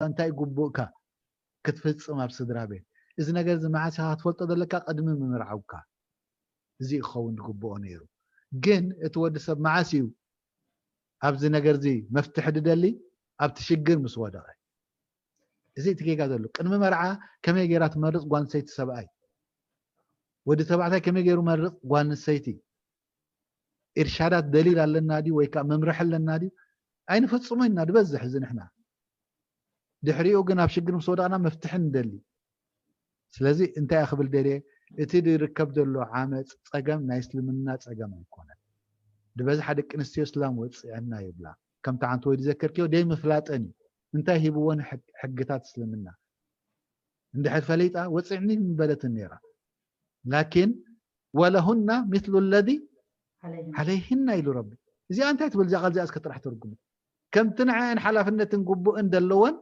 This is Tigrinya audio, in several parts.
እንታይ ግቡእካ ክትፍጽም ኣብ ስድራ ቤት? እዚ ነገር እዚ መዓስ ኢኻ ክትፈልጦ ዘለካ? ቅድሚ ምምርዓውካ። እዚ ክኸውን ዝግብኦ ነይሩ። ግን እቲ ወዲ ሰብ መዓስ እዩ ኣብዚ ነገር እዚ መፍትሒ ድደሊ? ኣብቲ ሽግር ምስ ወደቐ። እዚ እቲ ጌጋ ዘሎ። ቅድሚ መርዓ ከመይ ገይራ ትመርጽ ጓል ኣንስተይቲ ሰብኣይ? ወዲ ተባዕታይ ከመይ ገይሩ መርጽ ጓል ኣንስተይቲ? ኢርሻዳት ደሊል ኣለና ድዩ ወይ ከዓ መምርሒ ኣለና ድዩ? ኣይንፍጽሞ ኢና ድበዝሕ እዚ ንሕና። ድሕሪኡ ግን ኣብ ሽግር ምስ ወደቕና መፍትሒ ንደሊ። ስለዚ እንታይ እየ ክብል ደልየ፣ እቲ ዝርከብ ዘሎ ዓመፅ ጸገም ናይ እስልምና ጸገም ኣይኮነን። ዝበዝሓ ደቂ ኣንስትዮ እስላም ወፅዕና ይብላ። ከምቲ ሓንቲ ወይ ዝዘከርክዮ ደይ ምፍላጠን እዩ። እንታይ ሂብወን ሕግ- ሕግታት እስልምና? እንድሕር ፈሊጣ ወፅዕኒ ምበለትን ነይራ። ላኪን ወለሁና ሚስሉ ለዚ عليهم ዓለይህና ኢሉ ረቢ። እዚኣ እንታይ ትብል? እዚኣ ቃል እዚኣ እስከ ጥራሕ ተርጉሙ። ከምቲ ንዐአን ሓላፍነትን ግቡእን ዘለወን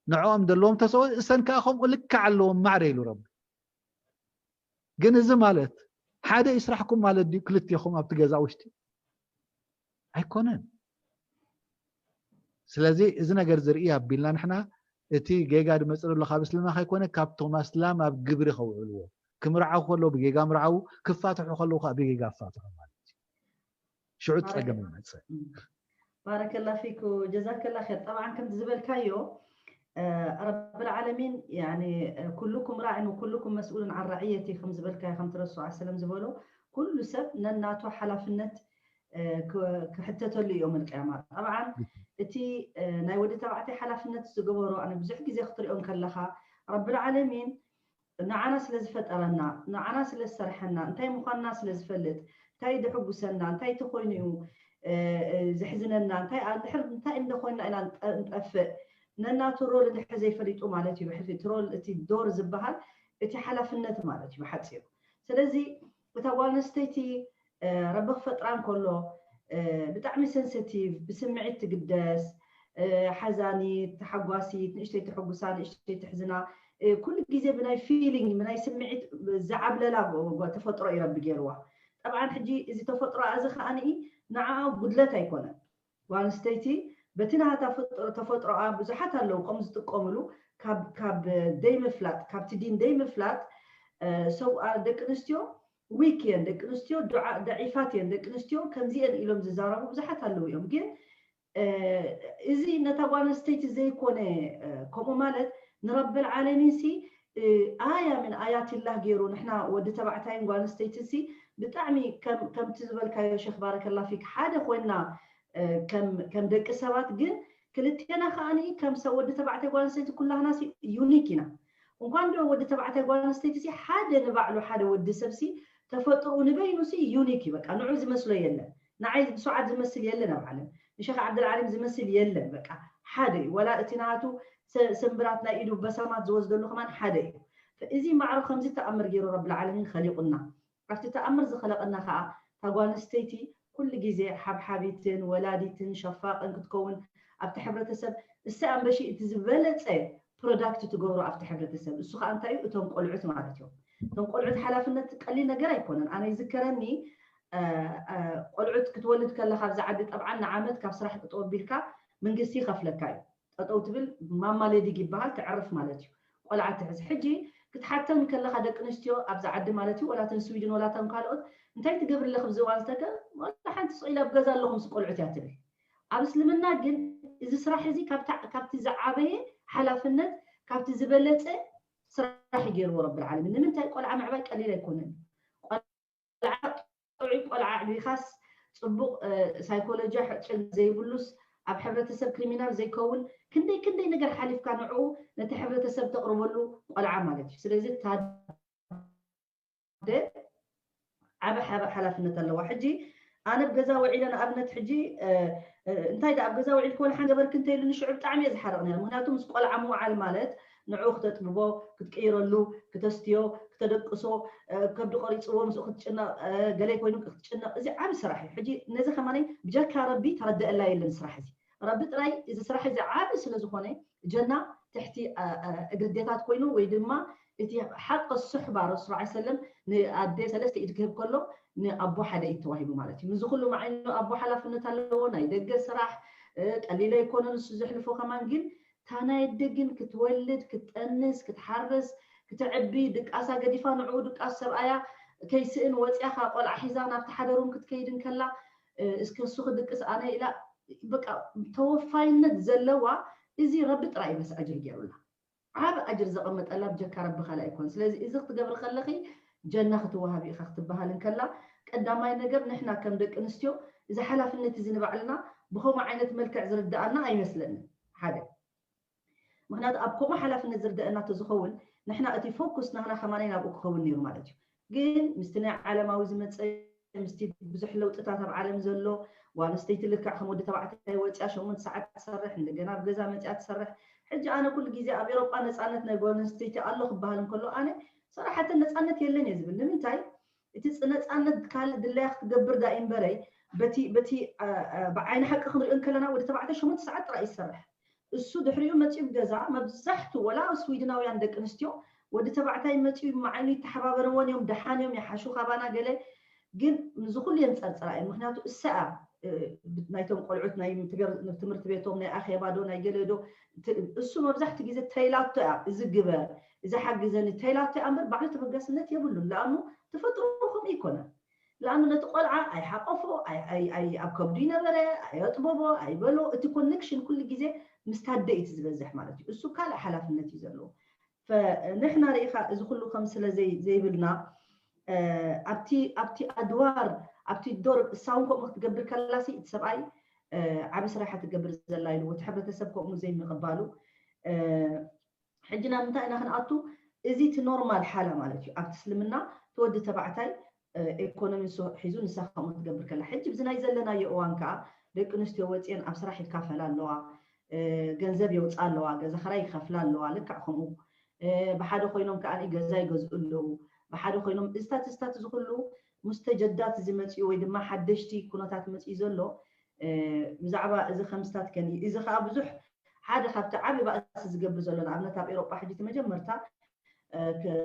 ንዕኦም ዘለዎም ተሰኦ እሰን ከዓ ከምኡ ልክዕ ኣለዎም ማዕረ ኢሉ ረቢ። ግን እዚ ማለት ሓደ እዩ ስራሕኩም ማለት ድዩ? ክልቴኹም ኣብቲ ገዛ ውሽጢ ኣይኮነን። ስለዚ እዚ ነገር ዝርኢ ኣቢልና ንሕና እቲ ጌጋ ዝመፅእ ዘሎ ካብ እስልምና ከይኮነ ካብቶም ኣስላም ኣብ ግብሪ ከውዕልዎ። ክምርዓው ከለዉ ብጌጋ ምርዓው፣ ክፋትሑ ከለዉ ከዓ ብጌጋ ኣፋትሑ ማለት እዩ። ሽዑ ጸገም ይመፅእ። ባረከላ ፊክ ጀዛከላ ኸይር። ጠብዓን ከምቲ ዝበልካዮ ረብል ዓለሚን ኩሉኩም ራዕን ወኩሉኩም መስኡሉን ዓን ራዕየቲ ከም ዝበልካዮ ከምቲ ረሱል ሰለም ዝበሎ ኩሉ ሰብ ነናቱ ሓላፍነት ክሕተተሉ እዮም ኣልቅያማ። ጠብዓን እቲ ናይ ወዲ ተባዕታይ ሓላፍነት ዝገበሮ ኣነ ብዙሕ ግዜ ክትሪኦ ከለኻ ረብል ዓለሚን ንዓና ስለ ዝፈጠረና ንዓና ስለ ዝሰርሐና እንታይ ምዃንና ስለ ዝፈልጥ እንታይ ድሕጉሰና እንታይ ተኮይኑ እዩ ዘሕዝነና እንታይ እንድሕር እንታይ እንደ ኮይንና ኢና ንጠፍእ ነናቱ ሮል እንድሕር ዘይፈሊጡ ማለት እዩ ብሕልፊ እቲ ሮል እቲ ዶር ዝበሃል እቲ ሓላፍነት ማለት እዩ ብሓፂሩ ስለዚ እታ ጓል ኣንስተይቲ ረቢ ክፈጥራ እንከሎ ብጣዕሚ ሰንሰቲቭ ብስምዒት ትግደስ ሓዛኒት ተሓጓሲት ንእሽተይ ተሐጉሳ ንእሽተይ ተሕዝና ኩሉ ግዜ ብናይ ፊሊንግ ብናይ ስምዒት ዝዓብለላ ተፈጥሮ እዩ ረቢ ገይርዋ ጠብዓን ሕጂ እዚ ተፈጥሮ እዚ ከዓኒ ንዓኣ ጉድለት ኣይኮነን ጓል ኣንስተይቲ በቲ ናሃታ ተፈጥሮኣ ብዙሓት ኣለዉ ከም ዝጥቀምሉ ካብ ደይ ምፍላጥ ካብቲ ዲን ደይ ምፍላጥ ሰብኣ ደቂ ኣንስትዮ ዊክ እየን ደቂ ኣንስትዮ ደዒፋት እየን ደቂ ኣንስትዮ ከምዚአን ኢሎም ዝዛረቡ ብዙሓት ኣለዉ እዮም ግን እዚ ነታ ጓል ኣንስተይቲ ዘይኮነ ከምኡ ማለት ንረብል ዓለሚን ሲ ኣያ ምን ኣያትላህ ገይሩ ንሕና ወዲ ተባዕታይን ጓል ኣንስተይትን ሲ ብጣዕሚ ከምቲ ዝበልካዮ ሸክ ባረከላ ፊክ ሓደ ኮይና ከም ደቂ ሰባት ግን ክልቴና ከዓኒ ከም ሰብ ወዲ ተባዕታይ ጓል ኣንስተይቲ ኩላህና ሲ ዩኒክ ኢና እንኳን ዶ ወዲ ተባዕታይ ጓል ኣንስተይቲ ሲ ሓደ ንባዕሉ ሓደ ወዲ ሰብ ሲ ተፈጥሩ ንበይኑ ሲ ዩኒክ እዩ በቃ ንዑ ዝመስሎ የለን ንዓይ ብሱዓት ዝመስል የለን ኣብ ዓለም ንሸክ ዓብደልዓሊም ዝመስል የለን በቃ ሓደ እዩ ወላ እቲ ናቱ ስምብራት ናይ ኢዱ በሰማት ዝወስደሉ ከማን ሓደ እዩ እዚ ማዕሮ ከምዚ ተኣምር ገይሩ ረብል ዓለሚን ከሊቁና ኣብቲ ተኣምር ዝኸለቀና ከዓ ታጓል ኣንስተይቲ ኩሉ ግዜ ሓብሓቢትን ወላዲትን ሸፋቅን ክትከውን ኣብቲ ሕብረተሰብ እሳ ኣንበሺ እቲ ዝበለፀ ፕሮዳክት ትገብሮ ኣብቲ ሕብረተሰብ እሱ ከዓ እንታይ እዩ እቶም ቆልዑት ማለት እዮም እቶም ቆልዑት ሓላፍነት ቀሊል ነገር ኣይኮነን ኣነ ይዝከረኒ ቆልዑት ክትወልድ ከለካ ኣብዚ ዓዲ ጠብዓን ንዓመት ካብ ስራሕ ጠጠው ኣቢልካ መንግስቲ ይከፍለካ እዩ ጠጠው ትብል ማማ ሌዲግ ይበሃል ተዕርፍ ማለት እዩ ቆልዓ ትሕዝ ሕጂ ክትሓተን ከለካ ደቂ ኣንስትዮ ኣብዚ ዓዲ ማለት እዩ ወላተን ስዊድን ወላተን ካልኦት እንታይ ትገብሪ ኣለክ ብዚ እዋን ዝተከ ሓንቲ ስኢል ኣብ ገዛ ኣለኹም ስ ቆልዑት እያ ትብል ኣብ እስልምና ግን እዚ ስራሕ እዚ ካብቲ ዝዓበየ ሓላፍነት ካብቲ ዝበለፀ ስራሕ ይገይርዎ ረብል ዓለሚን ንምንታይ ቆልዓ ምዕባይ ቀሊል ኣይኮነን ቆልዓ ጥዑይ ቆልዓ ኣዕቢኻስ ፅቡቅ ሳይኮሎጂ ሕጭን ዘይብሉስ ኣብ ሕብረተሰብ ክሪሚናል ዘይከውን ክንደይ ክንደይ ነገር ሓሊፍካ ንዕኡ ነቲ ሕብረተሰብ ተቅርበሉ ቆልዓ ማለት እዩ ስለዚ ታደ ዓበ ሓላፍነት ኣለዋ ሕጂ ኣነ ብ ገዛ ውዒለ ንኣብነት ሕጂ እንታይ ዳ ኣብ ገዛ ውዒል ክበል ሓን ገበርክ እንተ ኢሉኒ ሽዑ ብጣዕሚ እየ ዝሓርቕ ነረ ምክንያቱ ምስ ቆልዓ ምውዓል ማለት ንዑ ክተጥብቦ ክትቅይረሉ ክተስትዮ ክተደቅሶ ከብዲ ቆሪፅዎ ምስኡ ክትጭነቕ ገለይ ኮይኑ ክትጭነቕ እዚ ዓብ ስራሕ እዩ ሕጂ ነዚ ከማነይ ብጀካ ረቢ ተረደአላ የለን ስራሕ እዚ ረቢ ጥራይ እዚ ስራሕ እዚ ዓብ ስለ ዝኾነ ጀና ትሕቲ እግሪ ዴታት ኮይኑ ወይ ድማ እቲ ሓቂ ሱሕባ ረሱል ስ ሰለም ንኣደ ሰለስተ ኢድ ክህብ ከሎ ንኣቦ ሓደ ኢድ ተዋሂቡ ማለት እዩ። ምዚ ኩሉ መዓይኑ ኣቦ ሓላፍነት ኣለዎ። ናይ ደገ ስራሕ ቀሊል ኣይኮነን እሱ ዘሕልፎ ከማን ግን እታ ናይ ኣደ ግን ክትወልድ፣ ክትጠንስ፣ ክትሓርስ፣ ክትዕቢ፣ ድቃሳ ገዲፋ ንዕኡ ድቃስ ሰብኣያ ከይስእን ወፂያ ካብ ቆልዓ ሒዛ ናብቲ ሓደ ሩም ክትከይድ እንከላ፣ እ፣ እስከ እሱ ክድቅስ ኣነ ኢላ፣ በቃ፣ ተወፋይነት ዘለዋ፣ እዚ ረቢ ጥራይ እዩ በስ ኣጅር ገይሩላ። ዓቢ ኣጅር ዘቐመጠላ ብጀካ ረቢ ካልእ ኣይኮን። ስለዚ እዚ ክትገብሪ ከለኺ ጀና ክትወሃቢ ኢኻ ክትበሃል እንከላ፣ ቀዳማይ ነገር ንሕና ከም ደቂ ኣንስትዮ እዚ ሓላፍነት እዚ ንባዕልና ብኸምኡ ዓይነት መልክዕ ዝርድኣና ኣይመስለንን። ሓደ። ምኽንያቱ ኣብ ከምኡ ሓላፍነት ዝርደአና ተዝኸውን ንሕና እቲ ፎኩስ ናህና ከማናይ ናብኡ ክኸውን ነይሩ ማለት እዩ። ግን ምስቲ ናይ ዓለማዊ ዝመፀ፣ ምስቲ ብዙሕ ለውጥታት ኣብ ዓለም ዘሎ፣ ጓል ኣንስተይቲ ልክዕ ከም ወዲ ተባዕታይ ወፅያ ሸሞንተ ሰዓት ትሰርሕ፣ እንደገና ኣብ ገዛ መፅያ ትሰርሕ። ሕጂ ኣነ ኩሉ ግዜ ኣብ ኤሮጳ ነፃነት ናይ ጓል ኣንስተይቲ ኣሎ ክበሃል እንከሎ ኣነ ሰራሕተን ነፃነት የለን እየ ዝብል። ንምንታይ? እቲ ፅ- ነፃነት ካልእ ድላያ ክትገብር ዳ እምበረይ በቲ በቲ አ- አ- ብዓይኒ ሓቂ ክንሪኦ እንከለና ወዲ ተባዕታይ ሸሞንተ ሰዓት ጥራይ ይሰርሕ። እሱ ድሕሪኡ መፂኡ ገዛ መብዛሕትኡ ወላ ስዊድናውያን ደቂ ኣንስትዮ ወዲ ተባዕታይ መፂኡ መዓይኑ ይተሓባበርዎን እዮም፣ ደሓን እዮም፣ ይሓሹ ካባና ገለ። ግን ንዚ ኩሉ የንፀርፅራ እዮም። ምክንያቱ እሳ እያ፣ እ፣ ናይቶም ቆልዑት ናይ ትምህር- ትምህርቲ ቤቶም ናይ ኣኼባ ዶ ናይ ገለ ዶ ት- እሱ መብዛሕትኡ ግዜ ተይላቶ እያ፣ እዚ ግበር፣ እዚ ሓግዘኒ ተይላቶ እያ እምበር ባዕሉ ተበጋስነት የብሉን። ለኣኑ ተፈጥሮ ከምኡ ይኮነ። ለኣኑ ነቲ ቆልዓ ኣይሓቆፎ፣ ኣይ- ኣይ- ኣይ- ኣብ ከብዱ ይነበረ፣ ኣየጥበቦ፣ ኣይበሎ። እቲ ኮኔክሽን ኩሉ ግዜ ምስ ታደይቲ ዝበዝሕ ማለት እዩ። እሱ ካልእ ሓላፍነት እዩ ዘለዎ። ፈ- ንሕና ርኢኻ እዚ ኩሉ ከም ስለ ዘይ- ዘይብልና፣ እ፣ ኣብቲ ኣብቲ ኣድዋር ኣብቲ ዶር እሳ እውን ከምኡ ክትገብር ከላሲ እቲ ሰብኣይ፣ እ፣ ዓቢ ስራሕ ትገብር ዘላ ኢሉ እቲ ሕብረተሰብ ከምኡ ዘይምቕባሉ፣ እ፣ ሕጂ ናብ ምንታይ ኢና ክንኣቱ? እዚ እቲ ኖርማል ሓላ ማለት እዩ። ኣብቲ እስልምና እቲ ወዲ ተባዕታይ፣ እ፣ ኢኮኖሚ ንሱ ሒዙ ንሳ ከምኡ ትገብር ከላ። ሕጂ ብዚ ናይ ዘለናዮ እዋን ከዓ ደቂ ኣንስትዮ ወፅየን ኣብ ስራሕ ይካፈላ ኣለዋ፣ እ፣ ገንዘብ የውፅኣ ኣለዋ፣ ገዛ ክራይ ይኸፍላ ኣለዋ። ልክዕ ከምኡ፣ እ፣ ብሓደ ኮይኖም ከዓ ገዛ ይገዝኡ ኣለዉ። ብሓደ ኮይኖም እዝታት እዝታት እዚ ኩሉ ሙስተጀዳት እዚ መፅኡ ወይ ድማ ሓደሽቲ ኩነታት መፅኡ ዘሎ፣ እ፣ ብዛዕባ እዚ ከምስታት ከን እዚ ከዓ ብዙሕ ሓደ ካብቲ ዓቢ ባእሲ ዝገብር ዘሎ ንኣብነት ኣብ ኤሮጳ ሕጂ እቲ መጀመርታ፣ እ፣ ከ-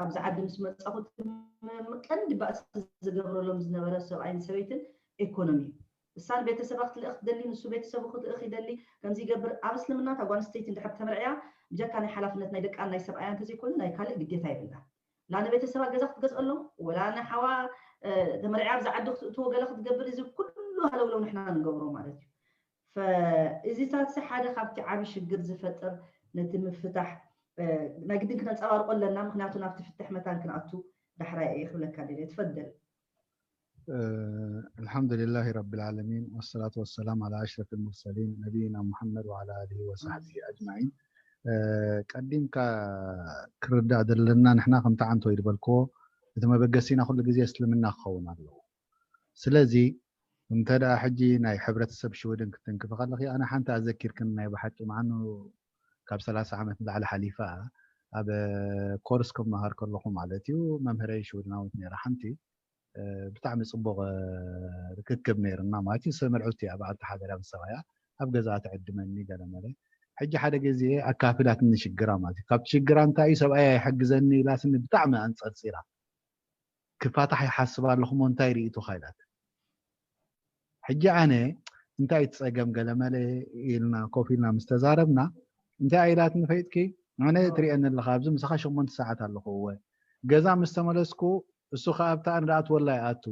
ኣብዚ ዓዲ ምስ መጻኹ እቲ ም- ቀንዲ ባእሲ ዝገብረሎም ዝነበረ ሰብኣይን ሰበይትን ኢኮኖሚ እዩ። እሳ ንቤተሰባ ክትልእኽ ትደሊ፣ ንሱ ቤተሰቡ ክትልእኽ ይደሊ። ከምዚ ይገብር። ኣብ እስልምና እታ ጓል ኣንስተይቲ እንድሕር ተመርዕያ ብጀካ ናይ ሓላፍነት ናይ ደቃን ናይ ሰብኣያ እንተዘይኮይኑ ናይ ካልእ ግዴታ የብላ። ላ ንቤተሰባ ገዛ ክትገዝአሎም ወላ ንሓዋ፣ እ፣ ተመርዕያ ኣብዚ ዓዲ ክትእትዎ ገለ ክትገብር፣ እዚ ኩሉ ሃለውለው ንሕና ንገብሮ ማለት እዩ። ፈእዚታት ሓደ ካብቲ ዓቢ ሽግር ዝፈጥር ነቲ ምፍታሕ፣ እ፣ ናይ ግድን ክነንጸባርቆ ኣለና። ምክንያቱ ናብቲ ፍትሕ መታን ክንኣቱ ዳሕራይ እየ ክብለካ ደልየ። ትፈደል። الحمد لله رب العالمين والصلاة والسلام على أشرف المرسلين نبينا محمد وعلى آله وصحبه أجمعين. ቀዲምካ ክርዳእ ዘለና ንሕና ከምቲ ዓንቶ ዝበልክዎ እቲ መበገሲና ኩሉ ግዜ እስልምና ክኸውን ኣለዎ። ስለዚ እንተ ደኣ ሕጂ ናይ ሕብረተሰብ ሽወደን ክትንክፊ ከለኺ ኣነ ሓንቲ ኣዘኪርክን ናይ ብሓቂ ምዓኑ ካብ ሰላሳ ዓመት ንላዕሊ ሓሊፋ ኣብ ኮርስ ክመሃር ከለኹ ማለት እዩ መምህረይ ሽወደናዊት ነይራ ሓንቲ ብጣዕሚ ፅቡቕ ርክክብ ነይርና ማለት እዩ። ሰብ መልዑት እያ ብኣተሓደራ ምስ ሰብኣያ ኣብ ገዛ ትዕድመኒ ገለ መለ። ሕጂ ሓደ ግዜ ኣካፊላትኒ ሽግራ ማለት እዩ። ካብ ሽግራ እንታይ እዩ ሰብኣያ ይሕግዘኒ ኢላትኒ ብጣዕሚ ኣንፀርፂራ ክፋታሕ ይሓስብ ኣለኹ እሞ እንታይ ርኢቶኻ ኢላት። ሕጂ ኣነ እንታይ እቲ ፀገም ገለ መለ ኢልና ኮፍ ኢልና ምስ ተዛረብና እንታይ ኢላትኒ ፈይጥኪ ኣነ ትሪእኒ ኣለኻ ኣብዚ ምሳኻ ሸሞንተ ሰዓት ኣለኹ እወ ገዛ ምስ ተመለስኩ እሱ ከዓ ኣብታ ንድኣትወላ ይኣቱ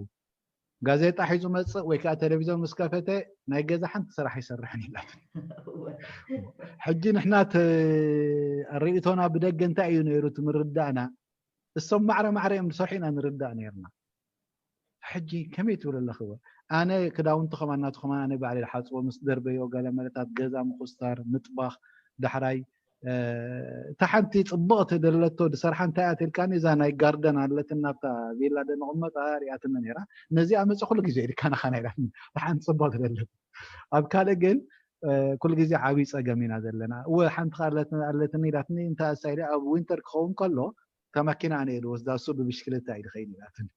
ጋዜጣ ሒዙ መፅእ ወይ ከዓ ቴሌቪዞን ምስ ከፈተ ናይ ገዛ ሓንቲ ስራሕ ይሰርሕን ኢላት። ሕጂ ንሕና ርኢቶና ብደገ እንታይ እዩ ነይሩ እቲ ምርዳእና እሶም ማዕረ ማዕረ እዮም ዝሰርሑ ኢና ንርዳእ ነይርና። ሕጂ ከመይ ትብል ኣለኽዎ? ኣነ ክዳውንቲ ከማን ናቱ ከማን ኣነ ባዕለ ዝሓፅቦ ምስ ደርበዮ ገለ መለታት ገዛ ምኹስታር ምጥባኽ ዳሕራይ እታ ሓንቲ ፅብቕቲ ደለቶ ዝሰርሓ እንታይ እያ ትልካኒ እዛ ናይ ጋርደን ኣለትን ናብታ ቪላ ደንቕመጣ ሪኣትኒ ነይራ ነዚኣ መፀ ኩሉ ግዜ ኢልካ ናኻ ናይ ሓንቲ ፅብቕቲ ደለት ኣብ ካልእ ግን ኩሉ ግዜ ዓብይ ፀገም ኢና ዘለና እወ ሓንቲ ኣለትኒ ኢላትኒ እንታይ እሳ ኢለ ኣብ ዊንተር ክኸውን ከሎ እታ ማኪና ኣነ እየ ዝወስዳ እሱ ብብሽክለታ እዩ ዝኸይድ ኢላትኒ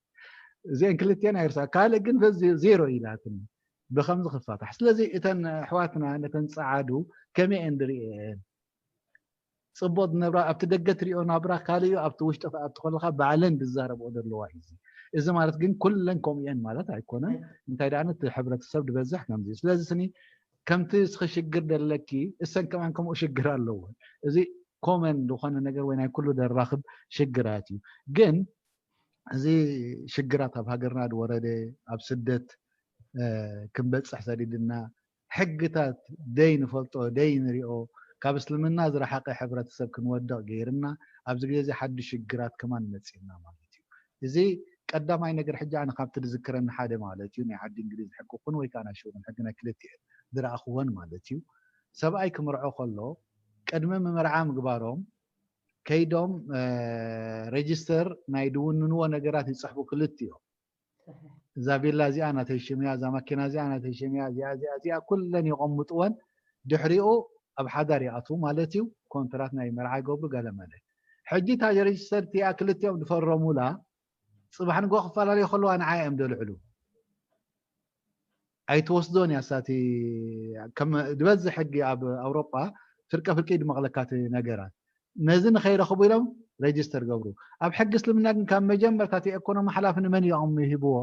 እዚአን ክልቲአን ኣይርሳ ካልእ ግን ዜሮ ኢላትኒ ብከምዚ ክፋታሕ ስለዚ እተን ኣሕዋትና ነተን ፀዓዱ ከመይ እየን ዝርእየን ፅቡቅ ዝነብራ ኣብቲ ደገ ትሪኦ ናብራ ካልእ እዩ ኣብቲ ውሽጢ ክትኣቱ ከለካ ባዕለን ዝዛረብኦ ዘለዋ እዩ እዚ ማለት ግን ኩለን ከምኡ እየን ማለት ኣይኮነን እንታይ ደኣ ነቲ ሕብረተሰብ ዝበዝሕ ከምዚ እዩ ስለዚ ስኒ ከምቲ እስኺ ሽግር ደለኪ እሰን ከማን ከምኡ ሽግር ኣለዎ። እዚ ኮመን ዝኾነ ነገር ወይ ናይ ኩሉ ደራኽብ ሽግራት እዩ። ግን እዚ ሽግራት ኣብ ሃገርና ዝወረደ ኣብ ስደት ክንበፅሕ ሰዲድና ሕግታት ደይ ንፈልጦ ደይ ንሪኦ ካብ እስልምና ዝረሓቀ ሕብረተሰብ ክንወድቕ ገይርና ኣብዚ ግዜ እዚ ሓድሽ ሽግራት ከማን መፂእና ማለት እዩ። እዚ ቀዳማይ ነገር ሕጂ ኣነ ካብቲ ዝዝክረኒ ሓደ ማለት እዩ ናይ ዓዲ እንግሊዝ ሕጊ ኩን ወይ ከዓ ናይ ሽውን ሕጊ ናይ ክልቲኤን ዝረኣኽወን ማለት እዩ። ሰብኣይ ክምርዖ ከሎ ቅድሚ ምምርዓ ምግባሮም ከይዶም ሬጅስተር ናይ ድውንንዎ ነገራት ይፅሕፉ ክልቲኦም። እዛ ቪላ እዚኣ ናተይ ሽም እያ፣ እዛ ማኪና እዚኣ ናተይ ሽም እያ፣ እዚኣ እዚኣ እዚኣ ኩለን የቐምጥወን። ድሕሪኡ ኣብ ሓዳር ይኣትዉ ማለት እዩ። ኮንትራት ናይ መርዓ ይገብሩ ገለ መለ። ሕጂ እታ ሬጅስተር እቲኣ ክልቲኦም ዝፈረሙላ ፅባሕ ንጎ ክፈላለዩ ከለዋ ንዓ እዮም ደልዕሉ። ኣይትወስዶን እያ እሳቲ ዝበዝሕ ሕጊ ኣብ ኣውሮጳ ፍርቀ ፍርቂ ድመቕለካ እቲ ነገራት ነዚ ንኸይረኽቡ ኢሎም ሬጅስተር ገብሩ። ኣብ ሕጊ እስልምና ግን ካብ መጀመርታ እቲ ኤኮኖሚ ሓላፊ ንመን እዮም ይህብዎ?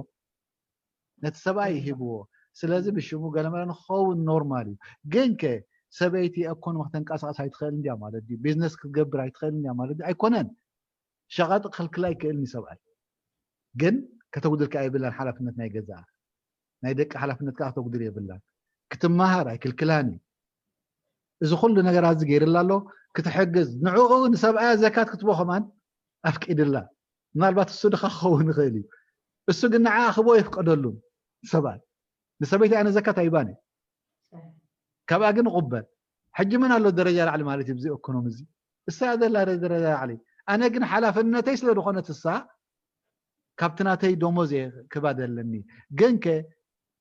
ነቲ ሰብኣይ ይህብዎ። ስለዚ ብሽሙ ገለመለ ንክኸውን ኖርማል እዩ። ግን ከ ሰበይቲ ኤኮኖሚ ክተንቀሳቐስ ኣይትኽእል እንዲያ ማለት ድዩ? ቢዝነስ ክትገብር ኣይትኽእል እንዲያ ማለት ድዩ? ኣይኮነን። ሸቐጥ ክልክል ኣይክእልን እዩ ሰብኣይ። ግን ከተጉድልካ የብላን ሓላፍነት ናይ ገዛኣ። ናይ ደቂ ሓላፍነት ከዓ ከተጉድል የብላን። ክትመሃር ኣይክልክላን እዩ። እዚ ኩሉ ነገራት እዚ ገይርላ ኣሎ ክትሕግዝ ንዕኡ ንሰብኣያ ዘካት ክትቦ ከማን ኣፍቂድላ። ምናልባት እሱ ድኻ ክኸውን ይኽእል እዩ። እሱ ግን ንዓ ክቦ የፍቀደሉን ሰብኣይ። ንሰበይቲ ኣነ ዘካት ኣይባን እዩ። ካብኣ ግን እቕበል። ሕጂ መን ኣሎ ደረጃ ላዕሊ ማለት እዩ ብዚ ኢኮኖሚ እዚ? እሳ ዘላ ደረጃ ላዕሊ። ኣነ ግን ሓላፍነተይ ስለ ዝኾነት እሳ ካብቲ ናተይ ደሞዝ እየ ክባደ ኣለኒ። ግን ከ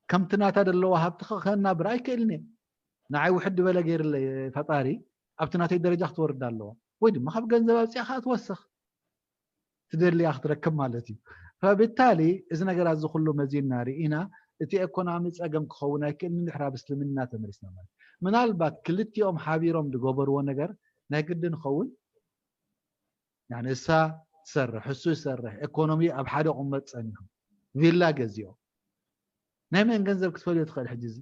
ከምቲ ናታ ደለዋ ሃብቲ ከናብር ኣይክእልን እየ። ንዓይ ውሕድ ዝበለ ገይርለ ፈጣሪ ኣብቲ ናተይ ደረጃ ክትወርድ ኣለዋ። ወይ ድማ ካብ ገንዘብ ኣብፅያ ከዓ ትወስኽ። ትደልያ ክትረክብ ማለት እዩ። ፈብታሊ እዚ ነገራት እዚ ኩሉ መዚና ርኢና እቲ ኤኮኖሚ ፀገም ክኸውን ኣይክእልን ድሕር ኣብ እስልምና ተመሊስና ማለት ምናልባት ክልቲኦም ሓቢሮም ዝገበርዎ ነገር ናይ ግዲ ንኸውን እሳ ትሰርሕ እሱ ይሰርሕ ኤኮኖሚ ኣብ ሓደ ቁመት ፀኒሑ ቪላ ገዚኦ ናይ መን ገንዘብ ክትፈልዮ ትኽእል ሕጂ እዚ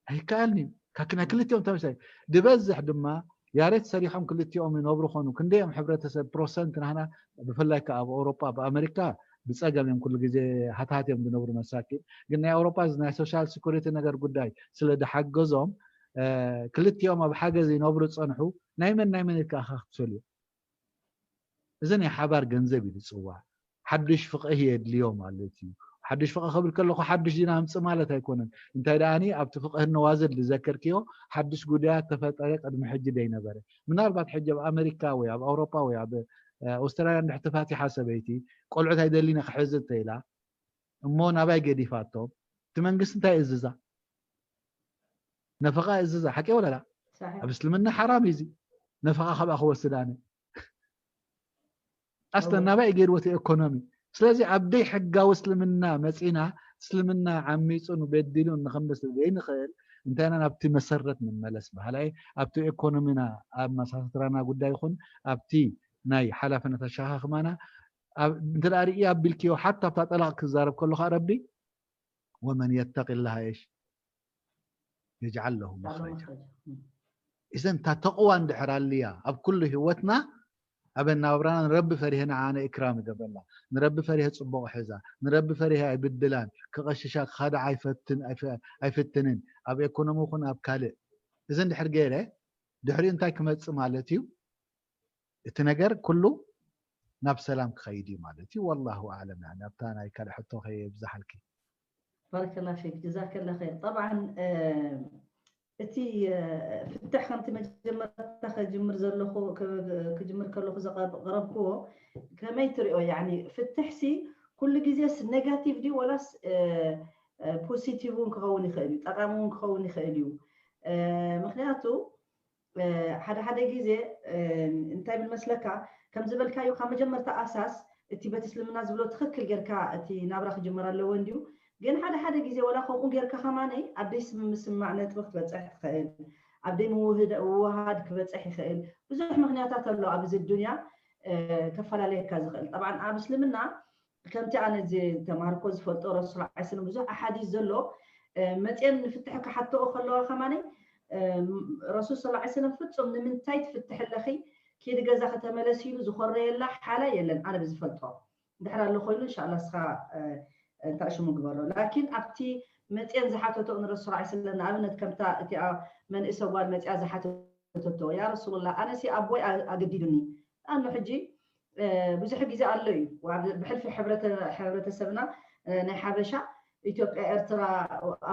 ኣይከኣልን እዩ። ካብ ናይ ክልቲኦም ተመሳሳሊ ዝበዝሕ ድማ ያሬት ሰሪሖም ክልቲኦም ይነብሩ ኾኑ ክንደዮም ሕብረተሰብ ፕሮሰንት ናህና ብፍላይ ከዓ ኣብ ኣውሮጳ ኣብ ኣሜሪካ ብፀገም እዮም ኩሉ ግዜ ሃታት እዮም ዝነብሩ መሳኪን። ግን ናይ ኣውሮጳ እዚ ናይ ሶሻል ሲኩሪቲ ነገር ጉዳይ ስለ ዝሓገዞም ክልቲኦም ኣብ ሓገዝ ይነብሩ ፀንሑ። ናይ መን ናይ መን ኢልካ ኢኻ ክትፈልዮ? እዚ ናይ ሓባር ገንዘብ እዩ ዝፅዋዕ። ሓዱሽ ፍቕህ የድልዮ ማለት እዩ። ሓዱሽ ፍቕህ ክብል ከለኹ ሓዱሽ ዲና ኣምፅእ ማለት ኣይኮነን። እንታይ ደኣኒ ኣብቲ ፍቕህ ነዋዝል ዝዘከርክዮ ሓዱሽ ጉዳያት ተፈጠረ ቅድሚ ሕጂ ዘይነበረ። ምናልባት ሕጂ ኣብ ኣመሪካ ወይ ኣብ ኣውሮጳ ወይ ኣብ ኣውስትራልያ እንድሕር ተፋቲሓ ሰበይቲ ቆልዑት ኣይደሊነ ክሕዝ እንተኢላ እሞ ናባይ ገዲፋቶም እቲ መንግስቲ እንታይ እዝዛ? ነፈቓ እዝዛ ሓቂ ወለላ? ኣብ እስልምና ሓራም እዩ እዚ። ነፈቓ ካብኣ ክወስድ ኣነ ኣስለ ናባይ ገይርዎ እቲ ኤኮኖሚ። ስለዚ ኣብ ደይ ሕጋዊ እስልምና መፂና እስልምና ዓሚፁን በዲሉን ንክምስ ዘይንኽእል እንታይና ናብቲ መሰረት ንመለስ ባህላይ ኣብቲ ኤኮኖሚና ኣብ መሳስራና ጉዳይ ይኹን ኣብቲ ናይ ሓላፍነት ኣሸኻኽማና እንተ ርኢ ኣቢልክዮ ሓታ ኣብታ ጠላቕ ክዛረብ ከሎ ከዓ ረቢ ወመን የተቂ ላህ ሽ የጅዓል ለሁ መኽረጃ። እዘን እታ ተቕዋ እንድሕር ኣልያ ኣብ ኩሉ ህይወትና ኣብ ኣናብራና ንረቢ ፈሪሀ ንዓነ እክራም ይገብረላ። ንረቢ ፈሪሀ ፅቡቕ ሕዛ። ንረቢ ፈሪሀ ኣይብድላን። ክቐሽሻ ክኸድዓ ኣይፍትንን። ኣብ ኤኮኖሚ ይኹን ኣብ ካልእ እዚ እንድሕር ገይረ ድሕሪኡ እንታይ ክመፅእ ማለት እዩ? እቲ ነገር ኩሉ ናብ ሰላም ክኸይድ እዩ ማለት እዩ። ወላሁ ኣዕለም። ኣብታ ናይ ካልእ ሕቶ ከየብዝሓልኪ። ባረከላ ፊክ ጀዛከላ ኸይር። ጠብዓን እቲ ፍትሕ ከምቲ መጀመርታ ከጅምር ዘለኹ ክጅምር ከለኹ ዘቕረብክዎ ከመይ ትሪኦ? ያኒ ፍትሕ ሲ ኩሉ ግዜስ ኔጋቲቭ ድዩ ወላስ ፖሲቲቭ እውን ክኸውን ይኽእል እዩ፣ ጠቃሚ እውን ክኸውን ይኽእል እዩ። ምክንያቱ ሓደ ሓደ ግዜ እንታይ ብል መስለካ ከም ዝበልካዮ ካብ መጀመርታ ኣሳስ እቲ በቲ እስልምና ዝብሎ ትኽክል ጌርካ እቲ ናብራ ክጅመር ኣለዎ እንድዩ። ግን ሓደ ሓደ ግዜ ወላ ከምኡ ጌርካ ከማነይ ኣብ ደይ ምስማዕ ነጥቢ ክትበፅሕ ትኽእል፣ ኣብ ደይ ምውህሃድ ክበፅሕ ይኽእል። ብዙሕ ምክንያታት ኣሎ ኣብዚ ዱንያ ከፈላለየካ ዝኽእል። ጠብዓን ኣብ እስልምና ከምቲ ኣነ ዝተማሃርኮ ዝፈልጦ ረሱል ዓ ስለም ብዙሕ ኣሓዲስ ዘሎ መፅየን ንፍትሒ ክሓተኦ ከለዋ ከማነይ ረሱል ስ ሰለም ፍፁም ንምንታይ ትፍትሕ ኣለኺ፣ ኪዲ ገዛ ከተመለስ ኢሉ ዝኾረየላ ሓላ የለን ኣነ ብዝፈልጦ። ድሕር ኣሎ ኮይኑ እንሻላ እስኻ እንታይ ሽሙ ግበሮ። ላኪን ኣብቲ መፅየን ዝሓተቶ ንረሱል ስ ሰለም ንኣብነት ከምታ እቲኣ መንእሰ ጓል መፅያ ዝሓተቶ፣ ያ ረሱሉላ ኣነሲ ኣቦይ ኣገዲዱኒ። ኣኑ ሕጂ ብዙሕ ግዜ ኣሎ እዩ ብሕልፊ ሕብረተሰብና ናይ ሓበሻ፣ ኢትዮጵያ፣ ኤርትራ፣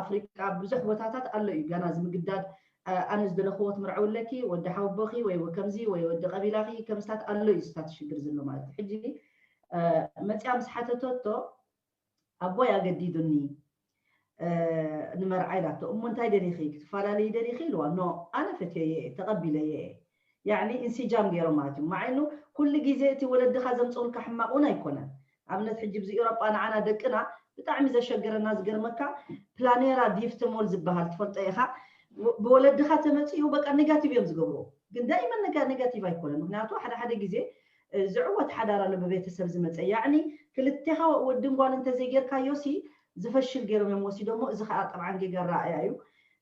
ኣፍሪቃ ብዙሕ ቦታታት ኣሎ እዩ ገና ዝምግዳድ። ኣነ ዝደለኽዎ ትምርዐው ኣለኪ፣ ወዲ ሓውቦኺ ወይ ከምዚ ወይ ወዲ ቀቢላኺ ከምስታት ኣሎ እዩ ስታት ሽግር ዘሎ ማለት እዩ። ሕጂ መፅያ ምስ ሓተተቶ ኣቦይ ኣገዲዱኒ ንመርዓ ኢላቶ። እሞ እንታይ ደሊኺ፣ ክትፈላለዩ ደሊኺ ኢልዋ። ኖ፣ ኣነ ፈትየየ እየ፣ ተቐቢለየ እየ። ያዕኒ እንሲጃም ገይሮም ማለት እዩ። ማዓይኑ ኩሉ ግዜ እቲ ወለድኻ ዘምፅኡልካ ሕማቕ እውን ኣይኮነን። ኣብነት ሕጂ ብዚ ኤውሮጳ ንዓና ደቅና ብጣዕሚ ዘሸገረና ዝገርመካ ፕላኔራ ዲፍትሞል ዝበሃል ትፈልጦ ኢኻ። ብወለድኻ ተመፅኡ በቃ ኔጋቲቭ እዮም ዝገብሩ። ግን ዳይመን ነጋ ኔጋቲቭ ኣይኮነን። ምክንያቱ ሓደ ሓደ ግዜ ዝዕወት ሓዳር ኣሎ ብቤተሰብ ዝመፀ። ያዕኒ ክልቴኻ ወድን ጓል እንተዘይጌርካዮ ሲ ዝፈሽል ገይሮም እዮም ወሲዶሞ። እዚ ከዓ ጠብዓን ጌጋ ኣረኣእያ እዩ።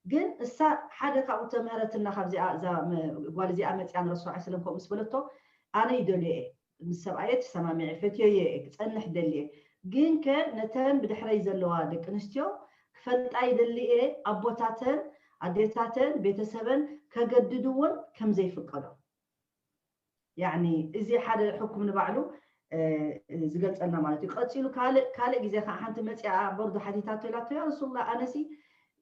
ግን እሳ ሓደ ካብኡ ተምህረትና ካብዚኣ እዛ ጓል እዚኣ መፅያ ንረሱል ስ ሰለም ከምኡ ምስ በለቶ ኣነ ይደልዮ እየ ምስ ሰብኣየ ተሰማሚዐ ፈትዮዮ እየ ክፀንሕ ደልየ። ግን ከ ነተን ብድሕረይ ዘለዋ ደቂ ኣንስትዮ ክፈልጣ ይደሊ እየ ኣቦታተን ኣዴታተን ቤተሰበን ከገድድዎን ከምዘይፍቀዶ። ያኒ እዚ ሓደ ሕኩም ንባዕሉ ዝገልፀልና ማለት እዩ። ቀፂሉ ካልእ ካልእ ግዜ ከዓ ሓንቲ መፅኣ ቦርዶ ሓቲታቶ ኢላቶ ያ ረሱሉላ ኣነሲ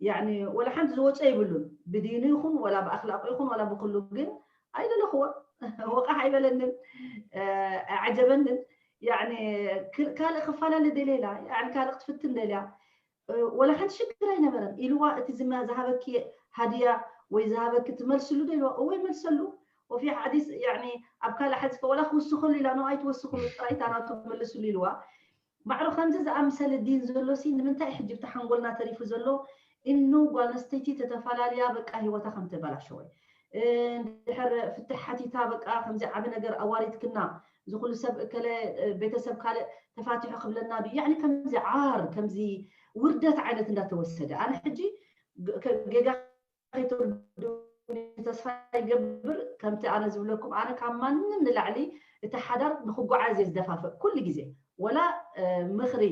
ያኒ ወላ ሓንቲ ዝወፀ ይብሉን ብዲኑ ይኹን ወላ ብኣክላቁ ይኹን ወላ ብኩሉ ግን ኣይደለኽዎ ወቃሕ ኣይበለንን ኣይዓጀበንን ያኒ ካልእ ክፈላለ ደልየላ ያኒ ካልእ ክትፍትን ደልያ ወላ ሓንቲ ሽግር ኣይነበረን ኢልዋ እቲ ዝሃበኪ ሃድያ ወይ ዝሃበኪ ትመልስሉ ዶ ኢልዋ እወ ይመልሰሉ ወፊ ሓዲስ ያኒ ኣብ ካልእ ሓዲስ ወላ ክውስኸሉ ኢላ ነው ኣይትወስኽሉ ጥራይ እታ ናቱ መልስሉ ኢልዋ ማዕሮ ከምዚ ዝኣምሰለ ዲን ዘሎ ሲ ንምንታይ ሕጂ ብቲ ሓንጎልና ተሪፉ ዘሎ እኑ ጓል ኣንስተይቲ ተተፈላለያ በቃ ህይወታ ከም ተበላሸወ እንድሕር ፍትሕ ሓቲታ በቃ ከምዚ ዓቢ ነገር ኣዋሪድክና እዚ ኩሉ ሰብ እከለ ቤተሰብ ካልእ ተፋቲሑ ክብለና ድዩ ያኒ ከምዚ ዓር ከምዚ ውርደት ዓይነት እንዳተወሰደ ኣነ ሕጂ ጌጋ ከይትርድኡኒ ተስፋ ይገብር ከምቲ ኣነ ዝብለኩም ኣነ ካብ ማንም ንላዕሊ እቲ ሓዳር ንክጓዓዝ እየ ዝደፋፍእ ኩሉ ግዜ ወላ ምኽሪ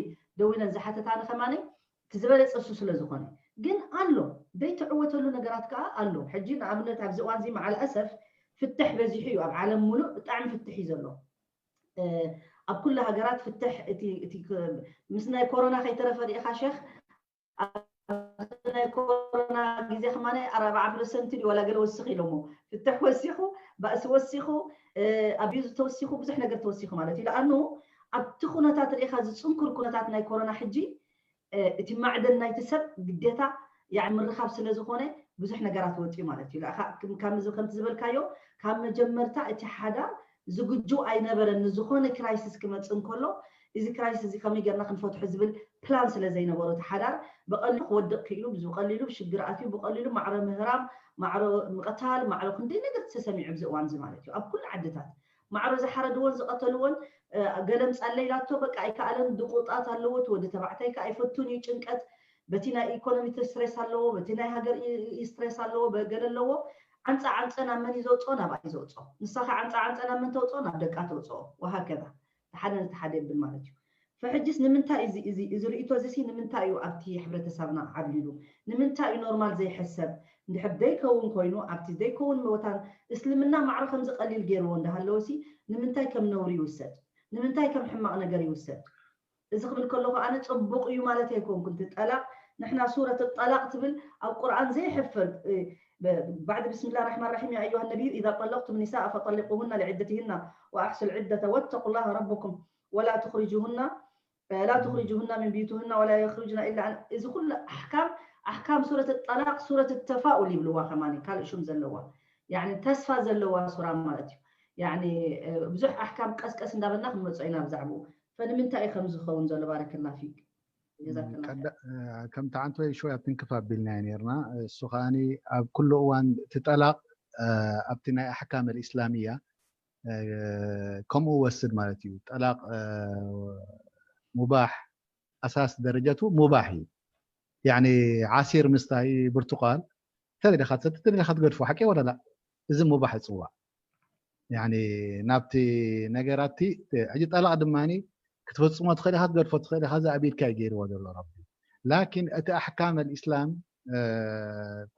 ደዊለን ዝሓተታኒ ከማነይ እቲ ዝበለፀ እሱ ስለ ዝኾነ ግን ኣሎ ዘይትዕወተሉ ነገራት ከዓ ኣሎ ሕጂ ንኣብነት ኣብዚ እዋንዚ መዓልኣሰፍ ፍትሕ በዚሑ እዩ ኣብ ዓለም ሙሉእ ብጣዕሚ ፍትሕ እዩ ዘሎ ኣብ ኩሉ ሃገራት ፍትሕ እቲ ምስ ናይ ኮሮና ከይተረፈ ርኢኻ ሸክ ናይ ኮሮና ግዜ ከማነ ኣርባዓ ፐርሰንት ድዩ ዋላ ገለ ወሲኹ ኢሎሞ ፍትሕ ወሲኹ ባእሲ ወሲኹ ኣቢዩዝ ተወሲኹ ብዙሕ ነገር ተወሲኹ ማለት እዩ ለኣኑ ኣብቲ ኩነታት ርኢኻ ዝፅንኩር ኩነታት ናይ ኮሮና ሕጂ እቲ ማዕደን ናይቲ ሰብ ግዴታ ያዕ ምርኻብ ስለ ዝኾነ ብዙሕ ነገራት ወፅኡ ማለት እዩ ከምዚ ከምቲ ዝበልካዮ ካብ መጀመርታ እቲ ሓዳር ዝግጁ ኣይነበረን ንዝኾነ ክራይሲስ ክመፅእ እንከሎ እዚ ክራይሲስ እዚ ከመይ ገርና ክንፈትሖ ዝብል ፕላን ስለ ዘይነበሮ እቲ ሓዳር ብቐሊሉ ክወድቕ ክኢሉ ብቀሊሉ ሽግር ኣትዩ ብቐሊሉ ማዕረ ምህራም ማዕረ ምቕታል ማዕረ ክንደይ ነገር ተሰሚዑ ኣብዚ እዋን እዚ ማለት እዩ ኣብ ኩሉ ዓድታት ማዕሮ ዝሓረድዎን ዝቐተልዎን ገለምፃለይ ኢላቶ በቃ ኣይከኣለን ድቁጣት ኣለዎ እቲ ወዲ ተባዕታይ ከ ኣይፈቱን እዩ ጭንቀት በቲ ናይ ኢኮኖሚ ስትሬስ ኣለዎ በቲ ናይ ሃገር ስትሬስ ኣለዎ በገለ ኣለዎ ዓንፃ ዓንፀ ናብ መን እዩ ዘውፅኦ ናብኣ እዩ ዘውፅኦ ንሳ ከ ዓንፃ ዓንፀ ናብ መን ተውፅኦ ናብ ደቃ ተውፅኦ ወሃከዛ ሓደ ነቲ ሓደ የብል ማለት እዩ ፈሕጅስ ንምንታይ እዚ እዚ እዚ ርእቶ እዚ ሲ ንምንታይ እዩ ኣብቲ ሕብረተሰብና ዓብሊሉ ንምንታይ እዩ ኖርማል ዘይሕሰብ እንድሕር ዘይከውን ኮይኑ ኣብቲ ዘይከውን ቦታን እስልምና ማዕረ ከምዚ ቀሊል ገይርዎ እንዳሃለወ ሲ ንምንታይ ከም ነውሪ ይውሰድ ንምንታይ ከም ሕማቕ ነገር ይውሰድ እዚ ክብል ከለኹ ኣነ ፅቡቕ እዩ ማለት ኣይኮንኩን እቲ ጠላቕ ንሕና ሱረት ጠላቕ ትብል ኣብ ቁርኣን ዘይሕፈር بعد بسم الله الرحمن الرحيم يا أيها النبي إذا طلقتم النساء فطلقوهن لعدتهن وأحصوا العدة واتقوا الله ربكم ولا تخرجوهن لا تخرجوهن من بيوتهن ولا يخرجن إلا أن እዚ ኩሉ ኣሕካም ኣሕካም ሱረት ጠላቅ ሱረት ተፋኡል ይብልዋ ከማን ካልእ ሹም ዘለዋ ያኒ ተስፋ ዘለዋ ሱራ ማለት እዩ ያኒ ብዙሕ ኣሕካም ቀስቀስ እንዳበልና ክንመፅኦ ኢና ብዛዕባኡ ፈንምንታይ እዩ ከም ዝኸውን ዘሎ ባረከላ ፊክ ከምቲ ዓንቶ ሾይ ኣብ ትንክፍ ኣቢልናዮ ነርና እሱ ከዓኒ ኣብ ኩሉ እዋን ትጠላቅ ኣብቲ ናይ ኣሕካም ኣልእስላምያ ከምኡ ወስድ ማለት እዩ ጠላቅ ሙባሕ ኣሳስ ደረጃቱ ሙባሕ እዩ ያኒ ዓሲር ምስታይ ብርቱቃል ተደሊኻ ትሰቲ ተደሊኻ ትገድፎ ሓቂ ወላ ላ? እዚ ሙባሕ ይፅዋዕ። ያኒ ናብቲ ነገራቲ ሕጂ ጠላቕ ድማ ክትፈፅሞ ትኽእል ኢኻ፣ ትገድፎ ትኽእል ኢኻ። እዚ ኣብ ኢድካ እዩ ገይርዎ ዘሎ ረቢ። ላኪን እቲ ኣሕካም ኣልእስላም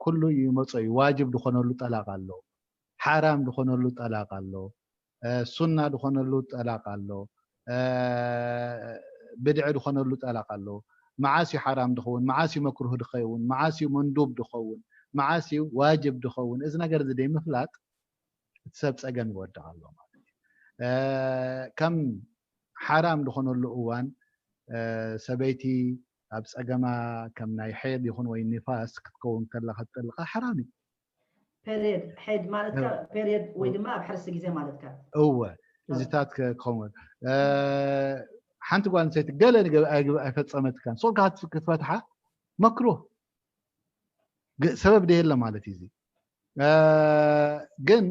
ኩሉ ይመፆ እዩ። ዋጅብ ዝኾነሉ ጠላቕ ኣሎ፣ ሓራም ዝኾነሉ ጠላቕ ኣሎ፣ ሱና ዝኾነሉ ጠላቕ ኣሎ፣ ብድዒ ዝኾነሉ ጠላቕ ኣሎ። መዓስ እዩ ሓራም ድኸውን? መዓስ እዩ መክሩህ ድኸውን? መዓስ እዩ መንዱብ ድኸውን? መዓስ እዩ ዋጅብ ድኸውን? እዚ ነገር እዚ ደይምፍላጥ እቲ ሰብ ፀገም ይወድቕ ኣሎ ማለት እዩ። ከም ሓራም ዝኾነሉ እዋን ሰበይቲ ኣብ ፀገማ ከም ናይ ሐይድ ይኹን ወይ ንፋስ ክትከውን ከላ ክትጠልቓ ሓራም እዩ። ፔሪየድ ሐይድ ማለትካ ፔሪየድ ወይ ድማ ኣብ ሕርሲ ግዜ ማለትካ። እወ እዚታት ክኸውን ሓንቲ ጓል ኣንስተይቲ ገለ ኣይፈፀመትካን ሶልካ ክትፈትሓ መክሩህ ሰበብ ደየለ ማለት እዩ። ግን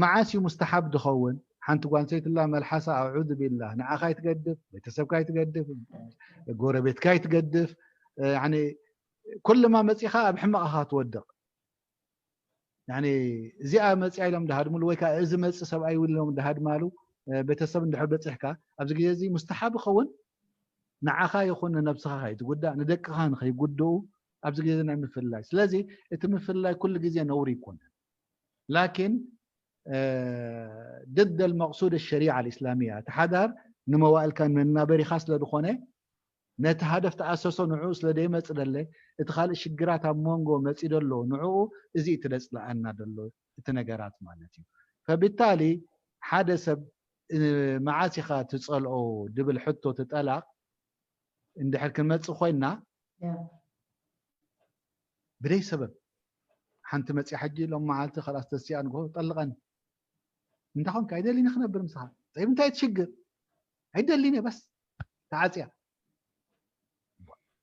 መዓስ እዩ ሙስተሓብ ድኸውን? ሓንቲ ጓል ኣንስተይትላ መልሓሳ ኣዑዙ ቢላህ ንዓኻ ይትገድፍ፣ ቤተሰብካ ይትገድፍ፣ ጎረቤትካ ይትገድፍ። ኩልማ መፂኻ ኣብ ሕመቕ ኢኻ ትወድቕ። እዚኣ መፂኣ ኢሎም ድሃድምሉ ወይ ከዓ እዚ መፂ ሰብኣይ ኢሎም ድሃድማሉ ቤተሰብ እንድሕር በፂሕካ ኣብዚ ግዜ እዚ ሙስተሓብ ይኸውን። ንዓኻ ይኹን ንነብስኻ ከይትጉዳእ ንደቅኻ ንኸይጉድኡ ኣብዚ ግዜ ናይ ምፍልላይ። ስለዚ እቲ ምፍልላይ ኩሉ ግዜ ነውሪ ይኮነን። ላኪን ድድ ልመቅሱድ ሸሪዓ ልእስላሚያ እቲ ሓዳር ንመዋእልካ መናበሪኻ ስለ ዝኾነ ነቲ ሃደፍ ተኣሰሶ ንዕኡ ስለ ደይመፅ ደለ እቲ ካልእ ሽግራት ኣብ መንጎ መፂ ደሎ ንዕኡ እዚ እቲ ደፅለኣና ደሎ እቲ ነገራት ማለት እዩ። ፈብታሊ ሓደ ሰብ መዓስ ኢኻ ትፀልኦ ድብል ሕቶ ትጠላቕ እንድሕር ክንመፅእ ኮይና ብደይ ሰበብ ሓንቲ መፅያ ሕጂ ሎም መዓልቲ ከላስ ተሲኣ ንጎ ጠልቐን እንታይ ኮንካ ኣይደሊኒ ክነብር ምሳኻ ጠይብ እንታይ ትሽግር ኣይደሊኒ በስ ተዓፅያ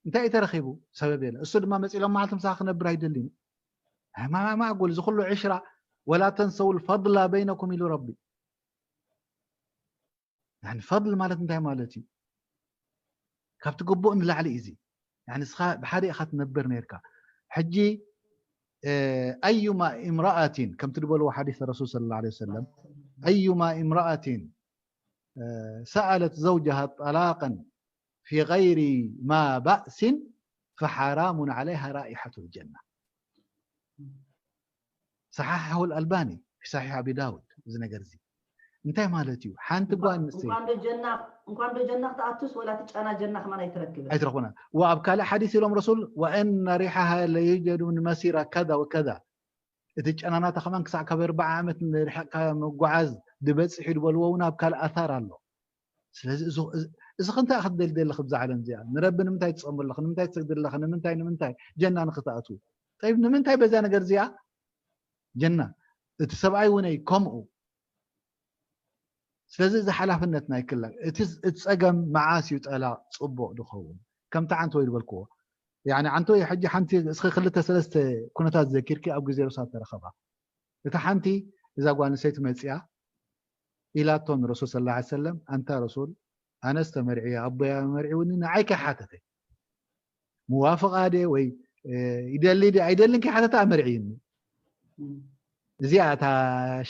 እንታይ ተረኺቡ ሰበብ የለ እሱ ድማ መፂ ሎም መዓልቲ ምሳኻ ክነብር ኣይደሊኒ ማማ ጎል እዚ ኩሉ ዕሽራ ወላ ተንሰው ልፈድላ በይነኩም ኢሉ ረቢ ፈድል ማለት እንታይ ማለት እዩ? ካብቲ ግቡእ ንላዕሊ እዩ እዚ። ንስኻ ብሓደ ኢኻ ትነብር ነርካ። ሕጂ ኣዩማ እምረኣቲን ከምቲ ዝበልዎ ሓዲስ ረሱል ስለ ላ ሰለም ኣዩማ እምረኣቲን ሰኣለት ዘውጀሃ ጠላቀን ፊ ገይሪ ማ ባእሲን ፈሓራሙን ዓለይሃ ራኢሓቱ ልጀና። ሰሓሓሁ ኣልኣልባኒ ፊ ሰሒሕ ኣቢ ዳውድ እዚ ነገር እዚ እንታይ ማለት እዩ? ሓንቲ ጓል ኣንስተይቲ እንኳን ዶ ጀና ክትኣቱስ ወላ እቲ ጨና ጀና ከማን ኣይትረክብን። ኣይትረኽቡና። ወኣብ ካልእ ሓዲስ ኢሎም ረሱል ወእነ ሪሓሃ ለዩጀዱ ምን መሲራ ከዛ ወከዛ እቲ ጨናናታ ከማን ክሳዕ ካብ ኣርባዓ ዓመት ንርሕቕካ ምጓዓዝ ዝበፅሕ እዩ ዝበልዎ እውን ኣብ ካልእ ኣታር ኣሎ። ስለዚ እዚ ክንታይ ክትደሊ ዘለኺ ብዛ ዓለም እዚኣ ንረቢ ንምንታይ ትፀሙ ኣለኺ ንምንታይ ትሰግዲ ኣለኺ ንምንታይ ንምንታይ ጀና ንክትኣትዉ ጠይብ ንምንታይ በዛ ነገር እዚኣ ጀና እቲ ሰብኣይ እውን ከምኡ ስለዚ እዚ ሓላፍነት ናይ ክላ እቲ ፀገም መዓስ እዩ ጠላቕ ፅቡቕ ዝኸውን ከምቲ ዓንተወይ ዝበልክዎ ያኒ ዓንተወይ ሕጂ ሓንቲ እስኺ ክልተ ሰለስተ ኩነታት ዘኪርኪ ኣብ ግዜ ሩሳ ተረኸባ እታ ሓንቲ እዛ ጓል ኣንስተይቲ መፅያ ኢላቶ ንረሱል ስለ ላ ሰለም ኣንታ ረሱል ኣነስ ተመርዕየ ኣቦያ መርዒውኒ ንዓይ ከይሓተተ ምዋፍቓ ድየ ወይ ይደሊ ድየ ኣይደልን ከይሓተተ ኣመርዕይኒ እዚኣ እታ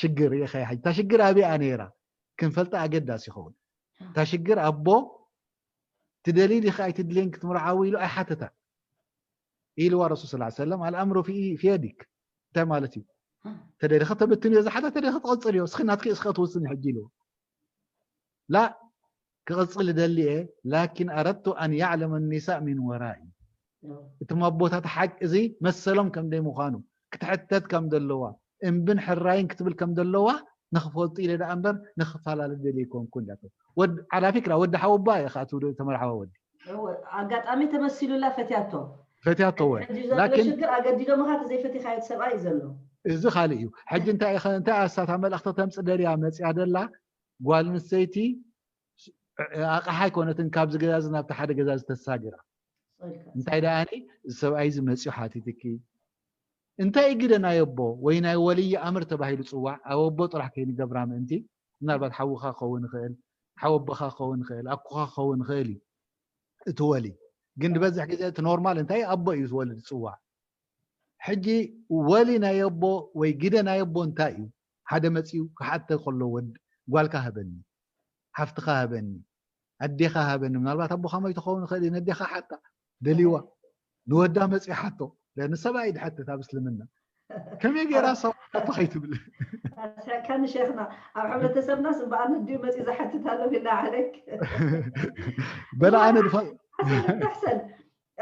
ሽግር ሪኢኻ እታ ሽግር ኣበይኣ ነይራ ክንፈልጣ ኣገዳሲ ይኸውን እታ ሽግር ኣቦ ትደልይ ዲኻ ኣይትድልየን ክትምርዓዊ ኢሉ ኣይሓተታን ኢልዋ ረሱል ስለ ሰለም ኣልኣምሩ ፊ የዲክ እንታይ ማለት እዩ ተደሊኸ ተብትንዮ ዝሓተ ተደሊኸ ትቐፅልዮ እስኺ ናትኪ እስኸ ትውስኒ ሕጂ ኢልዎ ላ ክቕፅል እደሊ እየ ላኪን ኣረድቱ ኣን ያዕለመ ኒሳእ ሚን ወራኢ እቶም ኣቦታት ሓቂ እዚ መሰሎም ከም ደይ ምዃኑ ክትሕተት ከም ዘለዋ እምብን ሕራይን ክትብል ከም ዘለዋ ንክፈልጡ ኢለ ደኣ እምበር ንክፈላለ ደልየ ኣይኮንኩን ኢላቶ። ዓላ ፊክራ ወዲ ሓወቦኣ እየ ከዓ እቲ ተመርዓዋ ወዲ። ኣጋጣሚ ተመሲሉላ ፈትያቶ። ፈትያቶ እወ። ሕጂ ዘሎ ላኪን ሽግር ኣገዲዶምኻ እቲ ዘይፈቲኻዮ ሰብኣይ እዩ ዘሎ። እዚ ካልእ እዩ። ሕጂ እንታይ ኢኸ እንታይ ኣሳታ መልእኽቲ ተምፅእ ደልያ መፅያ ደላ ጓል ኣንስተይቲ ኣቕሓ ኣይኮነትን ካብዚ ገዛ እዚ ናብቲ ሓደ ገዛ ዝተሳግራ። እንታይ ደኣኒ እዚ ሰብኣይ እዚ መፅዩ ሓቲትኪ እንታይ ግደ ናይ ኣቦ ወይ ናይ ወልይ ኣምር ተባሂሉ ፅዋዕ ኣብ ኣቦ ጥራሕ ከይንገብራ ምእንቲ ምናልባት ሓውኻ ክኸውን ይኽእል ሓወቦኻ ክኸውን ይኽእል ኣኩኻ ክኸውን ይኽእል እዩ እቲ ወልይ ግን ዝበዝሕ ግዜ እቲ ኖርማል እንታይ ኣቦ እዩ ዝወልድ ዝፅዋዕ። ሕጂ ወሊ ናይ ኣቦ ወይ ግደ ናይ ኣቦ እንታይ እዩ? ሓደ መፂኡ ክሓተ ከሎ ወድ ጓልካ ሃበኒ፣ ሓፍትኻ ሃበኒ፣ ኣዴኻ ሃበኒ። ምናልባት ኣቦኻ ሞይቱ ክኸውን ይኽእል እዩ፣ ነዴኻ ሓታ ደልይዋ ንወዳ መፂኡ ሓቶ። ንሰብኣይ ድሓትት ኣብ እስልምና ከመይ ገይራ ሰው ሓቶ ከይትብል። ኣስሕቅካኒ ሼኽና። ኣብ ሕብረተሰብናስ እምበኣር ንድዩ መፂኡ ዝሓትት ኣሎ ቢላ ዓለክ። በላ ኣነ ድፋ ሓሰን ተሕሰን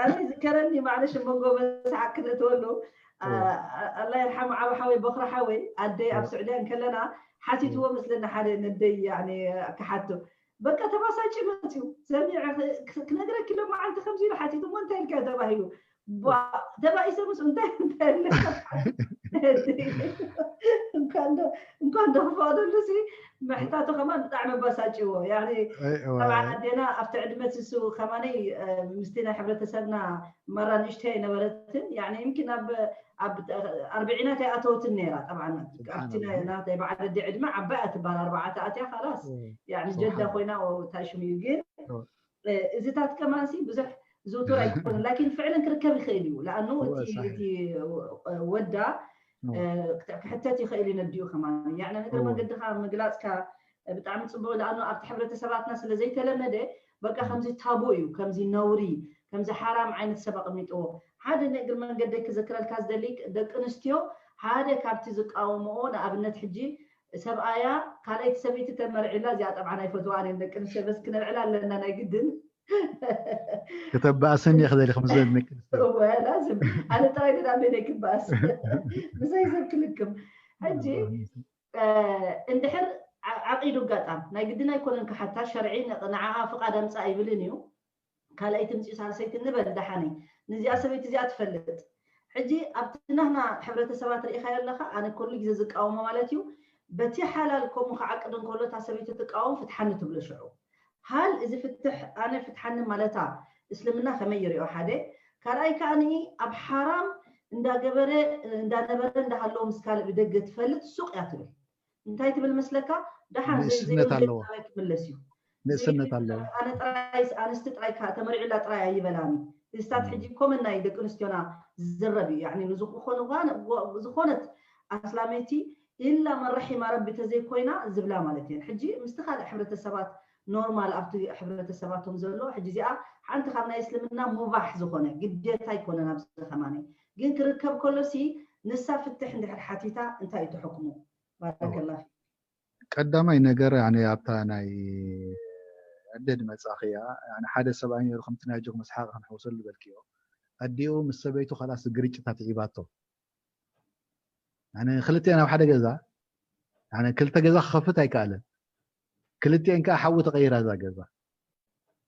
ኣነ ዝከረኒ ማዕለሽ መንጎ መስሓቅ ክነእተወሉ ኣላ ይርሓሙ ዓብ ሓወይ ቦኽሪ ሓወይ ኣደይ ኣብ ስዑድያ እንከለና ሓቲትዎ መስለና ሓደ ነደይ ክሓቱ በቃ ተባሳጭ መፅዩ ሰሚዐ ክነግረኪ ሎ መዓልቲ ከምዚ ኢሉ ሓቲቱ ሞ እንታይ ኢልካ ተባሂሉ ተባኢሰ ምስ እንታይ እንታይ እንኳን ዶ ክፈቅደሉ ሲ ምሕታቱ ከማን ብጣዕሚ ኣባሳጭዎ ጠብዓ ኣዴና ኣብቲ ዕድመ ስሱ ከማነይ ምስቲ ናይ ሕብረተሰብና ማራ ንእሽተይ ነበረትን ይምኪን ኣብ ኣብ ኣርብዒናት ኣይኣተወትን ነይራ ጠብዓ ኣብቲ ናተይ በዓል ኣደ ዕድመ ዓባይ እያ ትበሃል ኣርባዓተ ኣትያ ካላስ ጀዳ ኮይና ታሽሙ እዩ ግን እዚታት ከማንሲ ብዙሕ ዝውቱር ኣይኮነ ላኪን ፍዕልን ክርከብ ይኽእል እዩ ለኣኑ እቲ ወዳ ክሕተት ይኽእል እዩ ነዲኡ ከማን ያዕነ ነገር መገድኻ ምግላፅካ ብጣዕሚ ፅቡቅ ለኣኑ ኣብቲ ሕብረተሰባትና ስለ ዘይተለመደ በቃ ከምዚ ታቡ እዩ ከምዚ ነውሪ ከምዚ ሓራም ዓይነት ሰብ ኣቅሚጥዎ ሓደ ንእግር መንገደይ ክዝክረልካ ዝደሊ ደቂ ኣንስትዮ ሓደ ካብቲ ዝቃወምኦ ንኣብነት ሕጂ ሰብኣያ ካልኣይቲ ሰበይቲ ተመርዒላ እዚኣ ጠብዓ ናይ ፈትዋ ኣነ ደቂ ኣንስትዮ በስ ክነብዕላ ኣለና ናይ ግድን ከተባእሰኒ እየ ክደሊ ከምዘለኒ ወላ ዝም ኣነ ጥራይ ግን ኣበይ ናይ ክባእስ ብዘይ ሰብ ክልክም ሕጂ እንድሕር ዓቂዱ ኣጋጣም ናይ ግድን ኣይኮነን ክሓታ ሸርዒ ንዓኣ ፍቃድ ኣምፃእ ኣይብልን እዩ ካልኣይቲ ምፅኡ ሳልሰይቲ ንበል ደሓነይ ንዚኣ ሰበይቲ እዚኣ ትፈልጥ ሕጂ ኣብቲ ናህና ሕብረተሰባት ርኢኻዮ ኣለካ ኣነ ኩሉ ግዜ ዝቃወሞ ማለት እዩ በቲ ሓላል ከምኡ ክዓቅድ እንከሎ እታ ሰበይቲ ትቃወም ፍትሓኒ ትብሎ ሽዑ ሃል እዚ ፍትሕ ኣነ ፍትሓኒ ማለታ እስልምና ከመይ ይሪኦ ሓደ ካልኣይ ከዓኒ ኣብ ሓራም እንዳገበረ እንዳነበረ እንዳሃለዎ ምስ ካልእ ብደገ ትፈልጥ ሱቅ እያ ትብል እንታይ ትብል መስለካ ደሓን ንእስነት ኣለዎ ክምለስ እዩ ንእስነት ኣለዎ ኣነ ጥራይ ኣንስቲ ጥራይ ተመሪዑላ ጥራይ ኣይበላኒ እስታት ሕጂ ኮመን ናይ ደቂ ኣንስትዮና ዝዝረብ እዩ ንዝኾነ ዝኾነት ኣስላመይቲ ኢላ መን ረሒማ ረቢ ተዘይኮይና ዝብላ ማለት እየን ሕጂ ምስቲ ካልእ ሕብረተሰባት ኖርማል ኣብቲ ሕብረተሰባቶም ዘሎ ሕጂ እዚኣ ሓንቲ ካብ ናይ እስልምና ሙባሕ ዝኾነ ግዴታ ኣይኮነን ኣብዚ ከማነ ግን ክርከብ ከሎሲ ንሳ ፍትሕ እንድሕር ሓቲታ እንታይ እዩ ትሕክሙ ባረከላ ቀዳማይ ነገር ኣብታ ናይ ኣደ ድመፃኽያ ሓደ ሰብኣይ ነሩ ከምቲ ናይ ጆክ መስሓቅ ክንሕውሰሉ ዝበልክዮ ኣዲኡ ምስ ሰበይቱ ካላስ ግርጭታት ይዒባቶ ክልተ ናብ ሓደ ገዛ ክልተ ገዛ ክኸፍት ኣይከኣለን ክልቲኤን ከዓ ሓዊ ተቀይራ እዛ ገዛ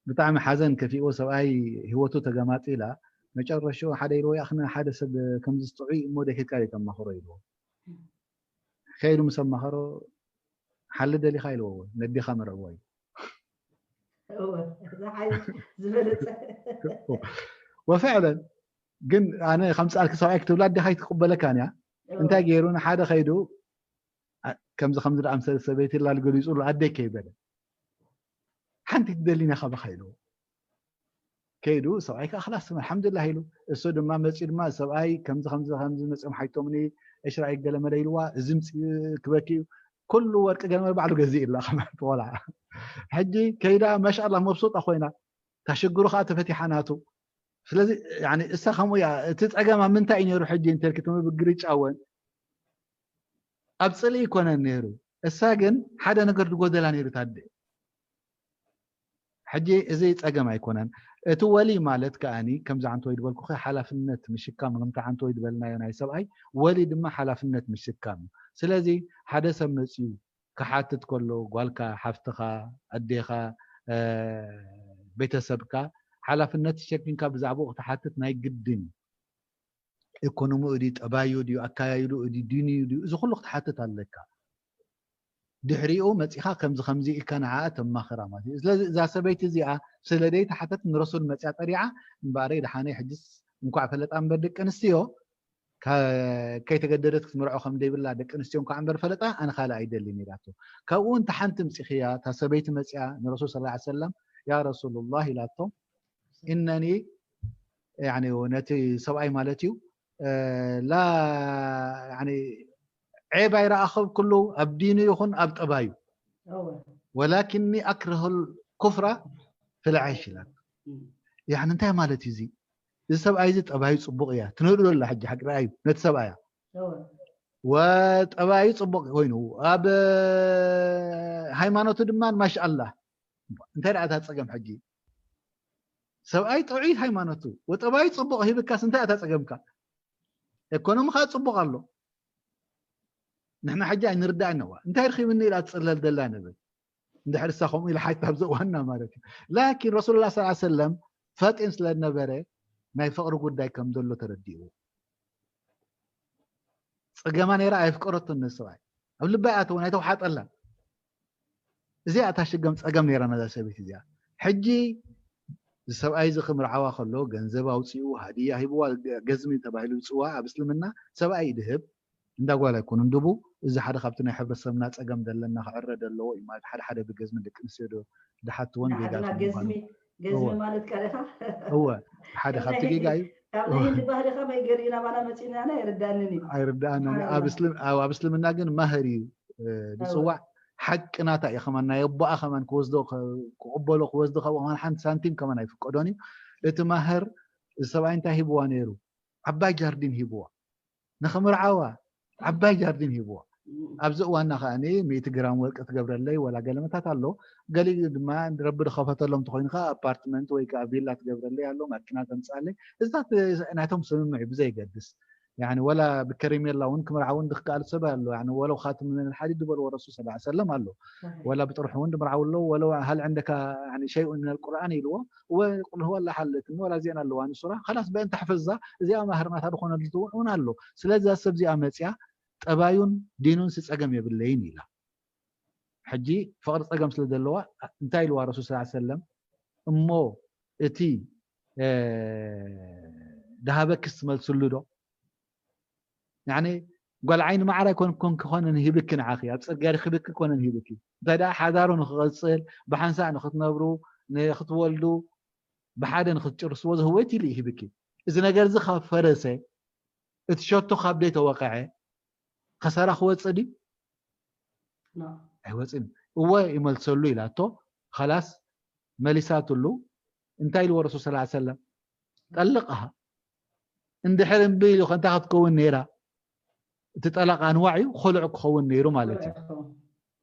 ብጣዕሚ ሓዘን ከፊእዎ ሰብኣይ ህይወቱ ተገማጢላ መጨረሽኡ ሓደ ኢልዎ ይኣኽነ ሓደ ሰብ ከምዚ ዝጥዑይ እሞ ደይ ከድካ ደይ ተማኽሮ ኢልዎ ከይዱ ምስ ኣማኸሮ ሓሊ ደሊኻ ኢልዎ እውን ነዲኻ መርዕዎ እዩ ዝበለፀ ወፍዕለን ግን ኣነ ከምፅኣልኪ ሰብኣይ ክትብላ ኣዴኻ ይትቅበለካን እያ እንታይ ገይሩ ንሓደ ከይዱ ከምዚ ከምዚ ደኣ ምሰለ ሰበይቲ ላል ገሊፁሉ ኣደይ ከይበለ ሓንቲ ትደሊና ካባኻ ኢልዎ ከይዱ ሰብኣይ ከዓ ክላስ ትም ኣልሓምዱላ ኢሉ እሱ ድማ መፂኡ ድማ ሰብኣይ ከምዚ ከምዚ ከምዚ መፂኦም ሓይቶምኒ እሽራ ይገለመለ ኢልዋ እዚ ምፅ ክበኪ እዩ ኩሉ ወርቂ ገለመለ ባዕሉ ገዚእ ኢላ ቆልዓ ሕጂ ከይዳ ማሻላ መብሱጣ ኮይና ታሽግሩ ከዓ ተፈቲሓ ናቱ ስለዚ እሳ ከምኡ እያ እቲ ፀገም ኣብ ምንታይ እዩ ነይሩ ሕጂ እንተልኪ ትምብግሪ ጫወን ኣብ ፅልኢ ይኮነን ነይሩ እሳ ግን ሓደ ነገር ዝጎደላ ነይሩ ታደ ሕጂ እዚ ፀገም ኣይኮነን እቲ ወሊ ማለት ከኣኒ ከምዚ ዓንተወይ ዝበልኩ ሓላፍነት ምሽካም ከምቲ ዓንተወይ ዝበልናዮ ናይ ሰብኣይ ወሊ ድማ ሓላፍነት ምሽካም እዩ ስለዚ ሓደ ሰብ መፅዩ ክሓትት ከሎ ጓልካ ሓፍትኻ ኣዴኻ ቤተሰብካ ሓላፍነት ሸኪንካ ብዛዕባኡ ክትሓትት ናይ ግድን እዩ ኢኮኖሚኡ ድዩ ጠባዩ ድዩ ኣካያይድኡ ድዩ ዲንዩ ድዩ እዚ ኩሉ ክትሓትት ኣለካ ድሕሪኡ መፂኻ ከምዚ ከምዚ ኢልካ ንዓኣ ተማኽራ ማለት እዩ ስለዚ እዛ ሰበይቲ እዚኣ ስለ ደይ ተሓተት ንረሱል መፅያ ጠሪዓ እምበኣረይ ድሓነይ ሕጅስ እንኳዕ ፈለጣ እምበር ደቂ ኣንስትዮ ከይተገደደት ክትምርዖ ከም ደይብላ ደቂ ኣንስትዮ እንኳዕ እምበር ፈለጣ ኣነ ካልእ ኣይደልን ኢላቶ ካብኡ እንተ ሓንቲ ምፂኽያ እታ ሰበይቲ መፅያ ንረሱል ስ ሰለም ያ ረሱሉላህ ኢላቶ እነኒ ያኒ ነቲ ሰብኣይ ማለት እዩ። እ፣ ላ ያኒ ዔብ ኣይረኣኸብኩሉ ኣብ ዲኑ ይኹን ኣብ ጠባዩ። እወ። ወላኪኒ ኣክረሁል ኩፍራ ፊል ዓይሽ ይላል። እም። ያኒ እንታይ ማለት እዩ እዚ? እዚ ሰብኣይ እዚ ጠባዩ ጽቡቕ እያ ትንእዱ ኣላ። ሕጂ ሓቂ ረኣዩ ነቲ ሰብኣያ እወ። ወጠባዩ ጽቡቕ ኮይኑ ኣብ ሃይማኖቱ ድማ ማሻኣላ። እንታይ ደኣ እታ ጸገም ሕጂ? ሰብኣይ ጥዑይ ሃይማኖቱ ወጠባዩ ጽቡቕ ሂብካስ እንታይ እታ ጸገምካ? ኤኮኖሚ ከኣ ጽቡቕ ኣሎ። ንሕና ሕጂ ኣይንርዳእን እዋ እንታይ ረኺብኒ ኢላ ትጽለል ደላ ንብል። እንድሕር እሳ ከምኡ ኢላ ሓይታ ኣብዚ እዋንና ማለት እዩ። ላኪን ረሱሉላህ ሰለላሁ ዐለይሂ ወሰለም ፈጢን ስለ ዝነበረ ናይ ፍቕሪ ጉዳይ ከም ዘሎ ተረዲእዎ። ጸገማ ነይራ ኣይፍቀረቶን ነቲ ሰብኣይ። ኣብ ልባ ይኣተወን ኣይተውሓጠላን። እዚኣ እታ ሽገም ጸገም ነይራ ነዛ ሰበይቲ እዚኣ። ሕጂ እዚ ሰብኣይ እዚ ክምርዓዋ ከሎ ገንዘብ ኣውፂኡ ሃዲያ ሂብዋ ገዝሚ ተባሂሉ ዝፅዋዕ ኣብ እስልምና ሰብኣይ ድህብ እንዳ ጓል ኣይኮኑን ድቡ። እዚ ሓደ ካብቲ ናይ ሕብረተሰብና ጸገም ዘለና ክዕረ ዘለዎ እዩ ማለት ሓደ ሓደ ብገዝሚ ደቂ ኣንስትዮ ዶ ድሓትወን ጌጋ ንዓድና ከም ምዃኑ ገዝሚ ገዝሚ እወ። ማለት ካልኻ እወ ሓደ ካብ ናይ ካብቲ ህንዲ ጌጋ እዩ። ካብ ናይ ህንዲ ባህሊ ከመይ ገሊና ባና መፂናና ኣይርዳእንን እዩ። ኣይርዳእናን እዩ። ኣብ ሓይላ። እስልም- ኣብ ኣብ እስልምና ግን ማህር እዩ እ፣ ዝፅዋዕ ሓቂ ናታ እዩ። ከማን ናይ ኣቦኣ ከማን ክወስዶ ከ- ክቕበሎ ክወስዶ ካብኡ ከማን ሓንቲ ሳንቲም ከማን ኣይፍቀዶን እዩ። እቲ ማህር እዚ ሰብኣይ እንታይ ሂብዋ ነይሩ? ዓባይ ጃርዲን ሂብዋ። ንኽምርዓዋ ዓባይ ጃርዲን ሂብዋ። ኣብዚ እዋንና ከኣ ሚእቲ ግራም ወርቂ ትገብረለይ ወላ ገለመታት ኣሎ። ገሊኡ ድማ ረቢ ድኸፈተሎም እንተኾይኑ ከኣ ኣፓርትመንት ወይ ከኣ ቪላ ትገብረለይ ኣሎ፣ ማኪና ተምፅኣለይ። እዚታት ናይቶም ስምምዕ እዩ ብዘይገድስ። ያኒ ወላ ብከሪሜላ እውን ክምርዓው እንድክኣል ሰብ ኣሎ። ያኒ ወለው ኻትም ምን ሓዲድ ዝበልዎ ረሱል ሰለላሁ ዐለይሂ ወሰለም ኣሎ። ሰሒሕ። ወላ ብጥርሑ እውን ድምርዓው ኣሎ። ወለው ሀል ዕንደካ ያኒ ሸይኡን ሚነል ቁርኣን ኢልዎ። ወ ቁል ሁወ ኣላ ሓለትን ወላ እዚአን ኣለዋ ንሱራ። ኸላስ በእንተ ሕፈዛ እዚኣ ማህር ናታ ዝኾነሉ እውን ኣሎ። ስለዚ እዛ ሰብ እዚኣ መፅያ ጠባዩን ዲኑን ስፀገም የብለይን ኢላ። ሕጂ ፍቕሪ ጸገም ስለ ዘለዋ እንታይ ኢልዋ ረሱል ሰለላሁ ዐለይሂ ወሰለም? እሞ እቲ እ፣ ድሃበክስ ትመልስሉ ዶ? ያኒ ጓል ዓይኒ ማዕረ ኣይኮንኩን ክኾነን ሂብኪ ንዓኺ ኣብ ጽርግያ ርኺብኪ ኮነን ሂብኪ እንታይ ደኣ ሓዳሩ ንኽቐጽል ብሓንሳእ ንኽትነብሩ ንኽትወልዱ ብሓደ ንኽትጭርስዎ ዝህወት ኢሉ እዩ ሂብኪ። እዚ ነገር እዚ ካብ ፈረሰ እቲ ሸቶ ካብ ደይ ተወቀዐ ከሳራ ክወጽእ ድዩ? ኖ። ኣይወፅን። እወ ይመልሰሉ ኢላቶ። ኸላስ መሊሳትሉ። እንታይ ኢልዎ ረሱል ሰለላሁ ዐለይሂ ወሰለም? ጠልቕሃ። እንድሕር እምቢ ኢሉ ከ እንታይ ክትከውን ነይራ? እቲ ጠላቕ ኣንዋዕ እዩ፣ ኹሉዕ ክኸውን ነይሩ ማለት እዩ።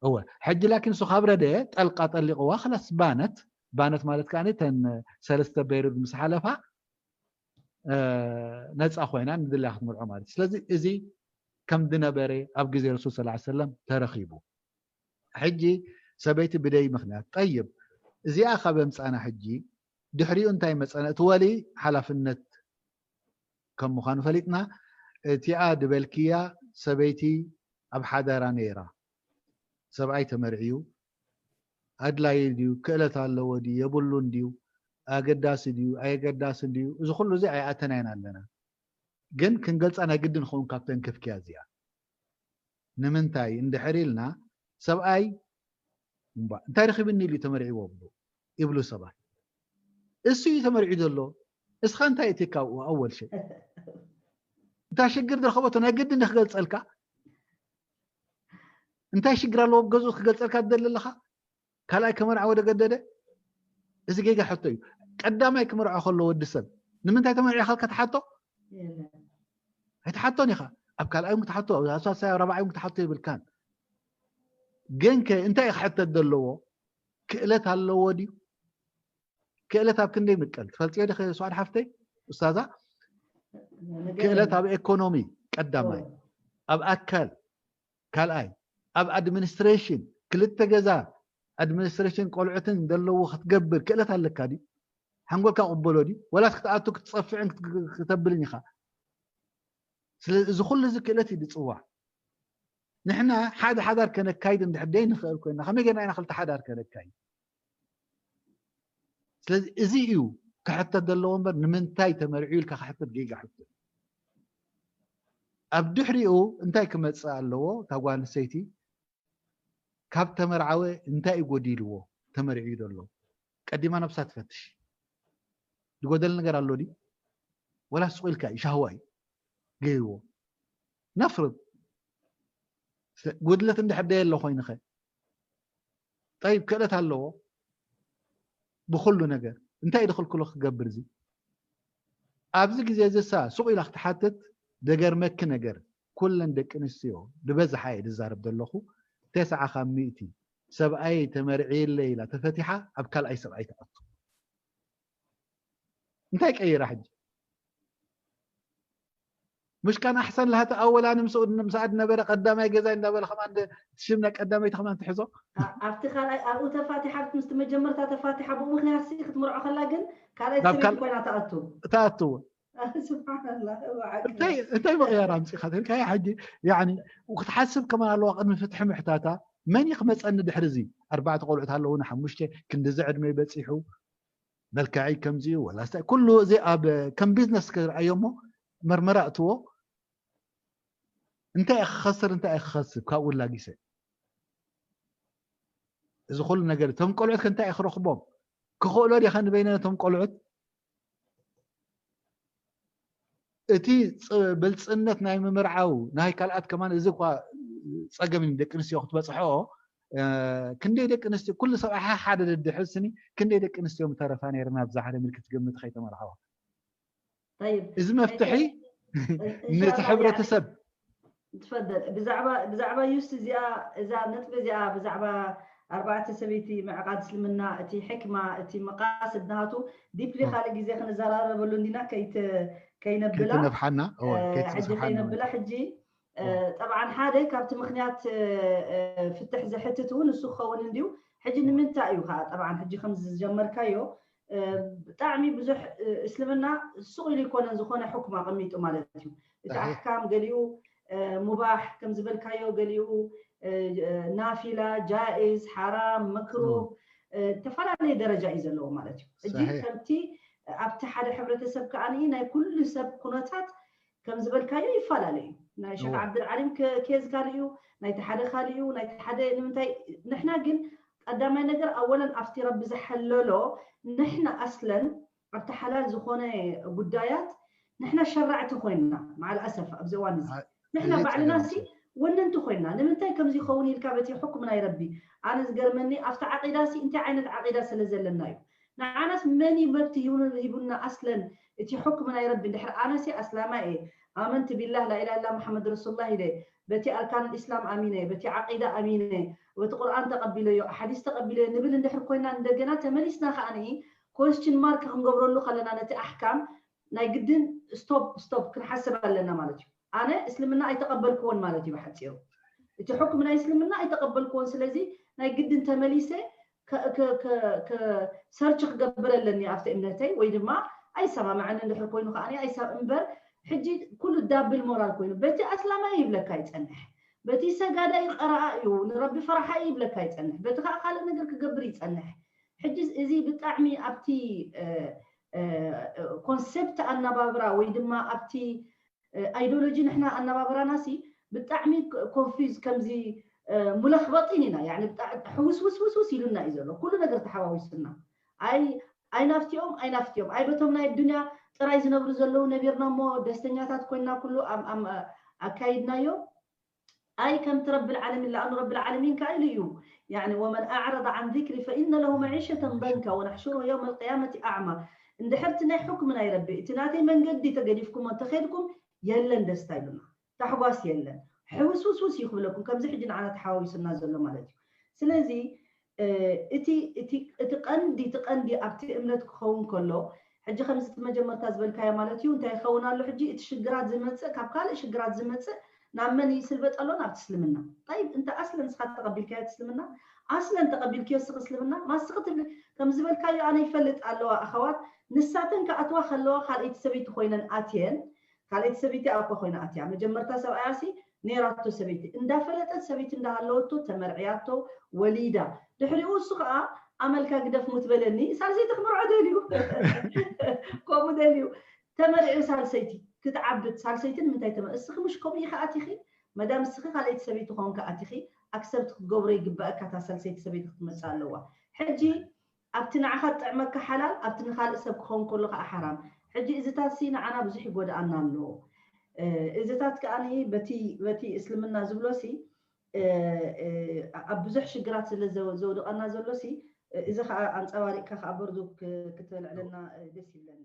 እወ። ሕጂ ላኪን እሱ ካብ ረደየ ጠልቃ ጠሊቕዋ፣ ኸላስ ባነት። ባነት ማለት ከኣ እተን ሰለስተ ቤሩድ ምስ ሓለፋ እ፣ ነፃ ኮይና ንድልያ ክትምርዖ ማለት እዩ። ስለዚ እዚ ከም ዝነበረ ኣብ ግዜ ረሱል ሰለላሁ ዐለይሂ ወሰለም ተረኺቡ። ሕጂ ሰበይቲ ብደይ ምኽንያት ጠይብ እዚኣ ካብ ኣምፃና ሕጂ ድሕሪኡ እንታይ መፀና? እቲ ወሊ ሓላፍነት ከም ምዃኑ ፈሊጥና እቲኣ ድበልክያ ሰበይቲ ኣብ ሓዳራ ነይራ ሰብኣይ ተመርዕዩ ኣድላዪ ድዩ ክእለት ኣለዎ ድዩ የብሉን ድዩ ኣገዳሲ ድዩ ኣየገዳስን ድዩ እዚ ኩሉ እዚ ኣይኣተናይን ኣለና ግን ክንገልፃ ናይ ግዲ ንኸውን ካብተን ከፍክያ እዚኣ ንምንታይ እንድሕር ኢልና ሰብኣይ እምባ እንታይ ረኺብኒ ኢሉ እዩ ተመርዒዎ ብሉ ይብሉ ሰባት እሱ እዩ ተመርዒ ዘሎ እስኻ እንታይ እቲ ካብኡ ኣወል ሸይ እታ ሽግር ዝረኸበቶ ናይ ግዲ ንክገልፀልካ እንታይ ሽግር ኣለዎ ገዝኡ ክገልፀልካ ትደሊ ኣለኻ ካልኣይ ከመርዓ ወደ ገደደ እዚ ጌጋ ሕቶ እዩ ቀዳማይ ክመርዖ ከሎ ወዲ ሰብ ንምንታይ ተመርዒ ካልካ ትሓቶ ኣይትሓቶን ኢኻ ኣብ ካልኣይ ክትሓቶ ኣብ ሳልሳይ ራብዓይ ክትሓቶ ይብልካን ግን ከ እንታይ እዩ ክሕተት ዘለዎ ክእለት ኣለዎ ድዩ ክእለት ኣብ ክንደይ ምቀል ትፈልጥዮ ዲኸ ስዋድ ሓፍተይ ኡስታዛ ክእለት ኣብ ኤኮኖሚ ቀዳማይ ኣብ ኣካል ካልኣይ ኣብ ኣድሚኒስትሬሽን ክልተ ገዛ ኣድሚኒስትሬሽን ቆልዑትን ዘለዎ ክትገብር ክእለት ኣለካ ድዩ ሓንጎልካ ቅበሎ ድዩ ወላስ ክትኣቱ ክትፀፍዕን ክተብልን ኢኻ ስለ እዚ ኩሉ እዚ ክእለት እዩ ዝፅዋዕ ንሕና ሓደ ሓዳር ከነካይድ እንድሕር ደይ ንኽእል ኮይና ከመይ ጌርና ኢና ክልተ ሓዳር ከነካይድ ስለዚ እዚ እዩ ክሕተት ዘለዎ እምበር ንምንታይ ተመርዕዩ ኢልካ ክሕተት ጌጋ ሕቶ ኣብ ድሕሪኡ እንታይ ክመፅእ ኣለዎ እታ ጓል ኣንስተይቲ ካብ ተመርዓወ እንታይ እዩ ጎዲልዎ ተመርዕዩ ዘሎ ቀዲማ ነብሳ ትፈትሽ ዝጎደል ነገር ኣሎ ድዩ ወላ ስቕ ኢልካ እዩ፣ ሻህዋ እዩ ገይርዎ። ነፍርድ። ጉድለት እንድሕር ደየሎ ኮይንኸ? ጠይብ፣ ክእለት ኣለዎ ብኹሉ ነገር። እንታይ ድኽልክሎ ክገብር እዚ? ኣብዚ ግዜ እዚ እሳ ስቕ ኢላ ክትሓትት ደገርመኪ ነገር፣ ኩለን ደቂ ኣንስትዮ ዝበዝሓ እየ ዝዛረብ ዘለኹ፣ ተስዓ ካብ ሚእቲ ሰብኣይ ተመርዕየለይ ኢላ ተፈቲሓ ኣብ ካልኣይ ሰብኣይ ትኣቱ። እንታይ ቀይራ ሕጂ? مش كان أحسن لها تأولا مسعود مساعد نبرة قدامي جزاي نبرة خمان شمنا قدامي تخمان تحزو ኣብቲ ካልኣይ ኣብኡ ተፋቲሓ ምስቲ መጀመርታ ተፋቲሓ ብኡ ምክንያት ሲ ክትምርዖ ከላ ግን ካልኣይ ናብ ሰበይቲ ካል- ኮይና ትኣቱ تاتو ስብሓንላ እንታይ እንታይ መቕያር ኣምፂኻ ትልካ ሕጂ ያኒ ክትሓስብ ከማን ኣለዋ ቅድሚ ፍትሒ ምሕታታ መን እዩ ክመፀኒ ድሕሪ እዚ ኣርባዕተ ቆልዑት ኣለውና ሓሙሽተ ክንዲዚ ዕድመ በፂሑ መልክዐይ ከምዚኡ ወላ ስታይ ኩሉ እዚ ኣብ ከም ቢዝነስ ክርኣዮ እሞ መርመራ እትዎ እንታይ እየ ክኸስር እንታይ እየ ክኸስብ ካብኡ ላጊሰ እዚ ኩሉ ነገር እቶም ቆልዑት ከ እንታይ እየ ክረኽቦም ክኽእሎ ዲኸ ንበይነ ነቶም ቆልዑት እቲ ብልፅነት ናይ ምምርዓው ናይ ካልኣት ከማን እዚ እኳ ፀገም እዩ ደቂ ኣንስትዮ ክትበፅሖ ክንደይ ደቂ ኣንስትዮ ኩሉ ሰብኣይ ሓደ ደድሕር ስኒ ክንደይ ደቂ ኣንስትዮ ምተረፋ ነይረን ኣብዛ ሓደ ምልክት ግምት ከይተመርዓዋ እዚ መፍትሒ ነቲ ሕብረተሰብ ትፈደል ብዛዕባ ብዛዕባ ዩስ እዚኣ እዛ ነጥቢ እዚኣ ብዛዕባ ኣርባዕተ ሰበይቲ ምዕቃድ እስልምና እቲ ሕክማ እቲ መቃስድ ናቱ ዲፕሊ ካልእ ግዜ ክንዘራረበሉ እንዲና ከይነብላ ከይትነፍሓና ሕጂ ከይነብላ ሕጂ ጠብዓን ሓደ ካብቲ ምክንያት ፍትሕ ዘሕትት እውን እሱ ክኸውን እንድዩ ሕጂ ንምንታይ እዩ ከዓ ጠብዓን ሕጂ ከም ዝጀመርካዮ ብጣዕሚ ብዙሕ እስልምና ሱቕ ኢሉ ይኮነን ዝኾነ ሕኩም ኣቐሚጡ ማለት እዩ እቲ ኣሕካም ገሊኡ ሙባሕ ከም ዝበልካዮ ገሊኡ ናፊላ ጃኢዝ ሓራም መክሩህ ዝተፈላለየ ደረጃ እዩ ዘለዎ ማለት እዩ ሕጂ ከምቲ ኣብቲ ሓደ ሕብረተሰብ ከዓ ናይ ኩሉ ሰብ ኩነታት ከም ዝበልካዮ ይፈላለ እዩ ናይ ሸክ ዓብድልዓሊም ኬዝ ካልእ እዩ ናይቲ ሓደ ካልእ እዩ ናይቲ ሓደ ንምንታይ ንሕና ግን ቀዳማይ ነገር ኣወለን ኣብቲ ረቢ ዝሓለሎ ንሕና ኣስለን ኣብቲ ሓላል ዝኾነ ጉዳያት ንሕና ሸራዕቲ ኮይንና መዓል ኣሰፍ ኣብዚ እዋን እዚ ንሕና ባዕልና ሲ ወነንቲ ኮይንና ንምንታይ ከምዚ ይኸውን ኢልካ በቲ ሕኩም ናይ ረቢ ኣነ ዝገርመኒ ኣብቲ ዓቂዳ ሲ እንታይ ዓይነት ዓቂዳ ስለ ዘለና እዩ ንዓናስ መን እዩ መብቲ ሂቡና ኣስለን እቲ ሕኩም ናይ ረቢ እንድሕር ኣነሲ ኣስላማ እየ ኣመንት ቢላህ ላኢላ ላ መሓመድ ረሱሉላህ ኢለ በቲ ኣርካን ኢስላም ኣሚነ በቲ ዓቂዳ ኣሚነ በቲ ቁርኣን ተቐቢለዮ ሓዲስ ተቐቢለዮ ንብል እንድሕር ኮይና እንደገና ተመሊስና ከዓ ንኢ ኮስችን ማርክ ክንገብረሉ ከለና ነቲ ኣሕካም ናይ ግድን ስቶፕ ስቶፕ ክንሓስብ ኣለና ማለት እዩ ኣነ እስልምና ኣይተቐበልክዎን ማለት እዩ ብሓፂሩ እቲ ሕኩም ናይ እስልምና ኣይተቐበልክዎን ስለዚ ናይ ግድን ተመሊሰ ሰርች ክገብር ኣለኒ ኣብቲ እምነተይ ወይ ድማ ኣይሰማምዐኒ እንድሕር ኮይኑ ከዓ ኣይሰብ እምበር ሕጂ ኩሉ ዳብል ሞራል ኮይኑ በቲ ኣስላማይ ይብለካ ይፀንሕ በቲ ሰጋዳይ ቀረኣ እዩ ንረቢ ፈርሓ ይብለካ ይፀንሕ በቲ ከዓ ካልእ ነገር ክገብር ይፀንሕ ሕጂ እዚ ብጣዕሚ ኣብቲ ኮንሰፕት ኣነባብራ ወይ ድማ ኣብቲ ኣይዲዮሎጂ ንሕና ኣነባብራና ሲ ብጣዕሚ ኮንፊዝ ከምዚ ሙለኽበጢን ኢና ሕውስውስውስውስ ኢሉና እዩ ዘሎ ኩሉ ነገር ተሓዋዊሱና ኣይ ኣይናፍቲኦም ኣይናፍቲኦም ኣይ በቶም ናይ ኣዱንያ ጥራይ ዝነብሩ ዘለዉ ነቢርና እሞ ደስተኛታት ኮይና ኩሉ ኣካይድናዮ ኣይ ከምቲ ረቢ ዓለሚን ለኣኑ ረቢ ዓለሚን ከዓ ኢሉ እዩ يعني ومن أعرض عن ذكري فإن له معيشة ضنكا ونحشره يوم القيامة أعمى እንድሕር እቲ ናይ ሕክም ናይ ረቢ እቲ ናተይ መንገዲ ተገዲፍኩም ተኸድኩም የለን ደስታ ይብሉና ታሕጓስ የለን ሕውስውስውስ እዩ ክብለኩም ከምዚ ሕጂ ንዓና ተሓዋዊሱና ዘሎ ማለት እዩ ስለዚ እቲ ቀንዲ እቲ ቀንዲ ኣብቲ እምነት ክኸውን ከሎ ሕጂ ከምዚ እቲ መጀመርታ ዝበልካዮ ማለት እዩ እንታይ ይኸውን ኣሎ ሕጂ እቲ ሽግራት ዝመፅእ ካብ ካልእ ሽግራት ዝመፅእ ናብ መን ይስልበጥ ኣሎ ናብቲ እስልምና ይብ እንተ ኣስለን ንስኻ ተቐቢልካዮ እስልምና ኣስለን ተቐቢልክዮ ስኽ እስልምና ማስኺ ትብሊ ከም ዝበልካዮ ኣነ ይፈልጥ ኣለዋ ኣኸዋት ንሳተን ክኣትዋ ከለዋ ካልኣይቲ ሰበይቲ ኮይነን ኣትየን ካልኣይቲ ሰበይቲ ኣኳ ኮይና ኣትያ መጀመርታ ሰብኣያሲ ነይራቶ ሰበይቲ እንዳፈለጠት ሰበይቲ እንዳሃለወቶ ተመርዕያቶ ወሊዳ ድሕሪኡ እሱ ከዓ ኣመልካ ግደፍ ሙት በለኒ ሳልሰይቲ ክምርዖ ደልዩ ከምኡ ደልዩ ተመርዒ ሳልሰይቲ ክትዓብድ ሳልሰይቲ ንምንታይ ተመ እስኺ ምሽ ከምኡ ኢኻ ኣቲኺ መዳም እስኺ ካልኣይቲ ሰበይቲ ኮንካ ኣቲኺ ኣክሰብት ክትገብሮ ይግባእካ እታ ሳልሰይቲ ሰበይቲ ክትመፅእ ኣለዋ ሕጂ ኣብቲ ንዓኻ ትጥዕመካ ሓላል ኣብቲ ንኻልእ ሰብ ክኸውን ከሎ ከዓ ሓራም ሕጂ እዚታት ሲ ንዓና ብዙሕ ይጎድኣና ኣሎ። እዚታት ከኣ በቲ እስልምና ዝብሎ ሲ ኣብ ብዙሕ ሽግራት ስለ ዘውድቐና ዘሎ ሲ፣ እዚ ከዓ ኣንፀባሪቅካ ከዓ በርዱ ክተልዕለና ደስ ይብለኒ።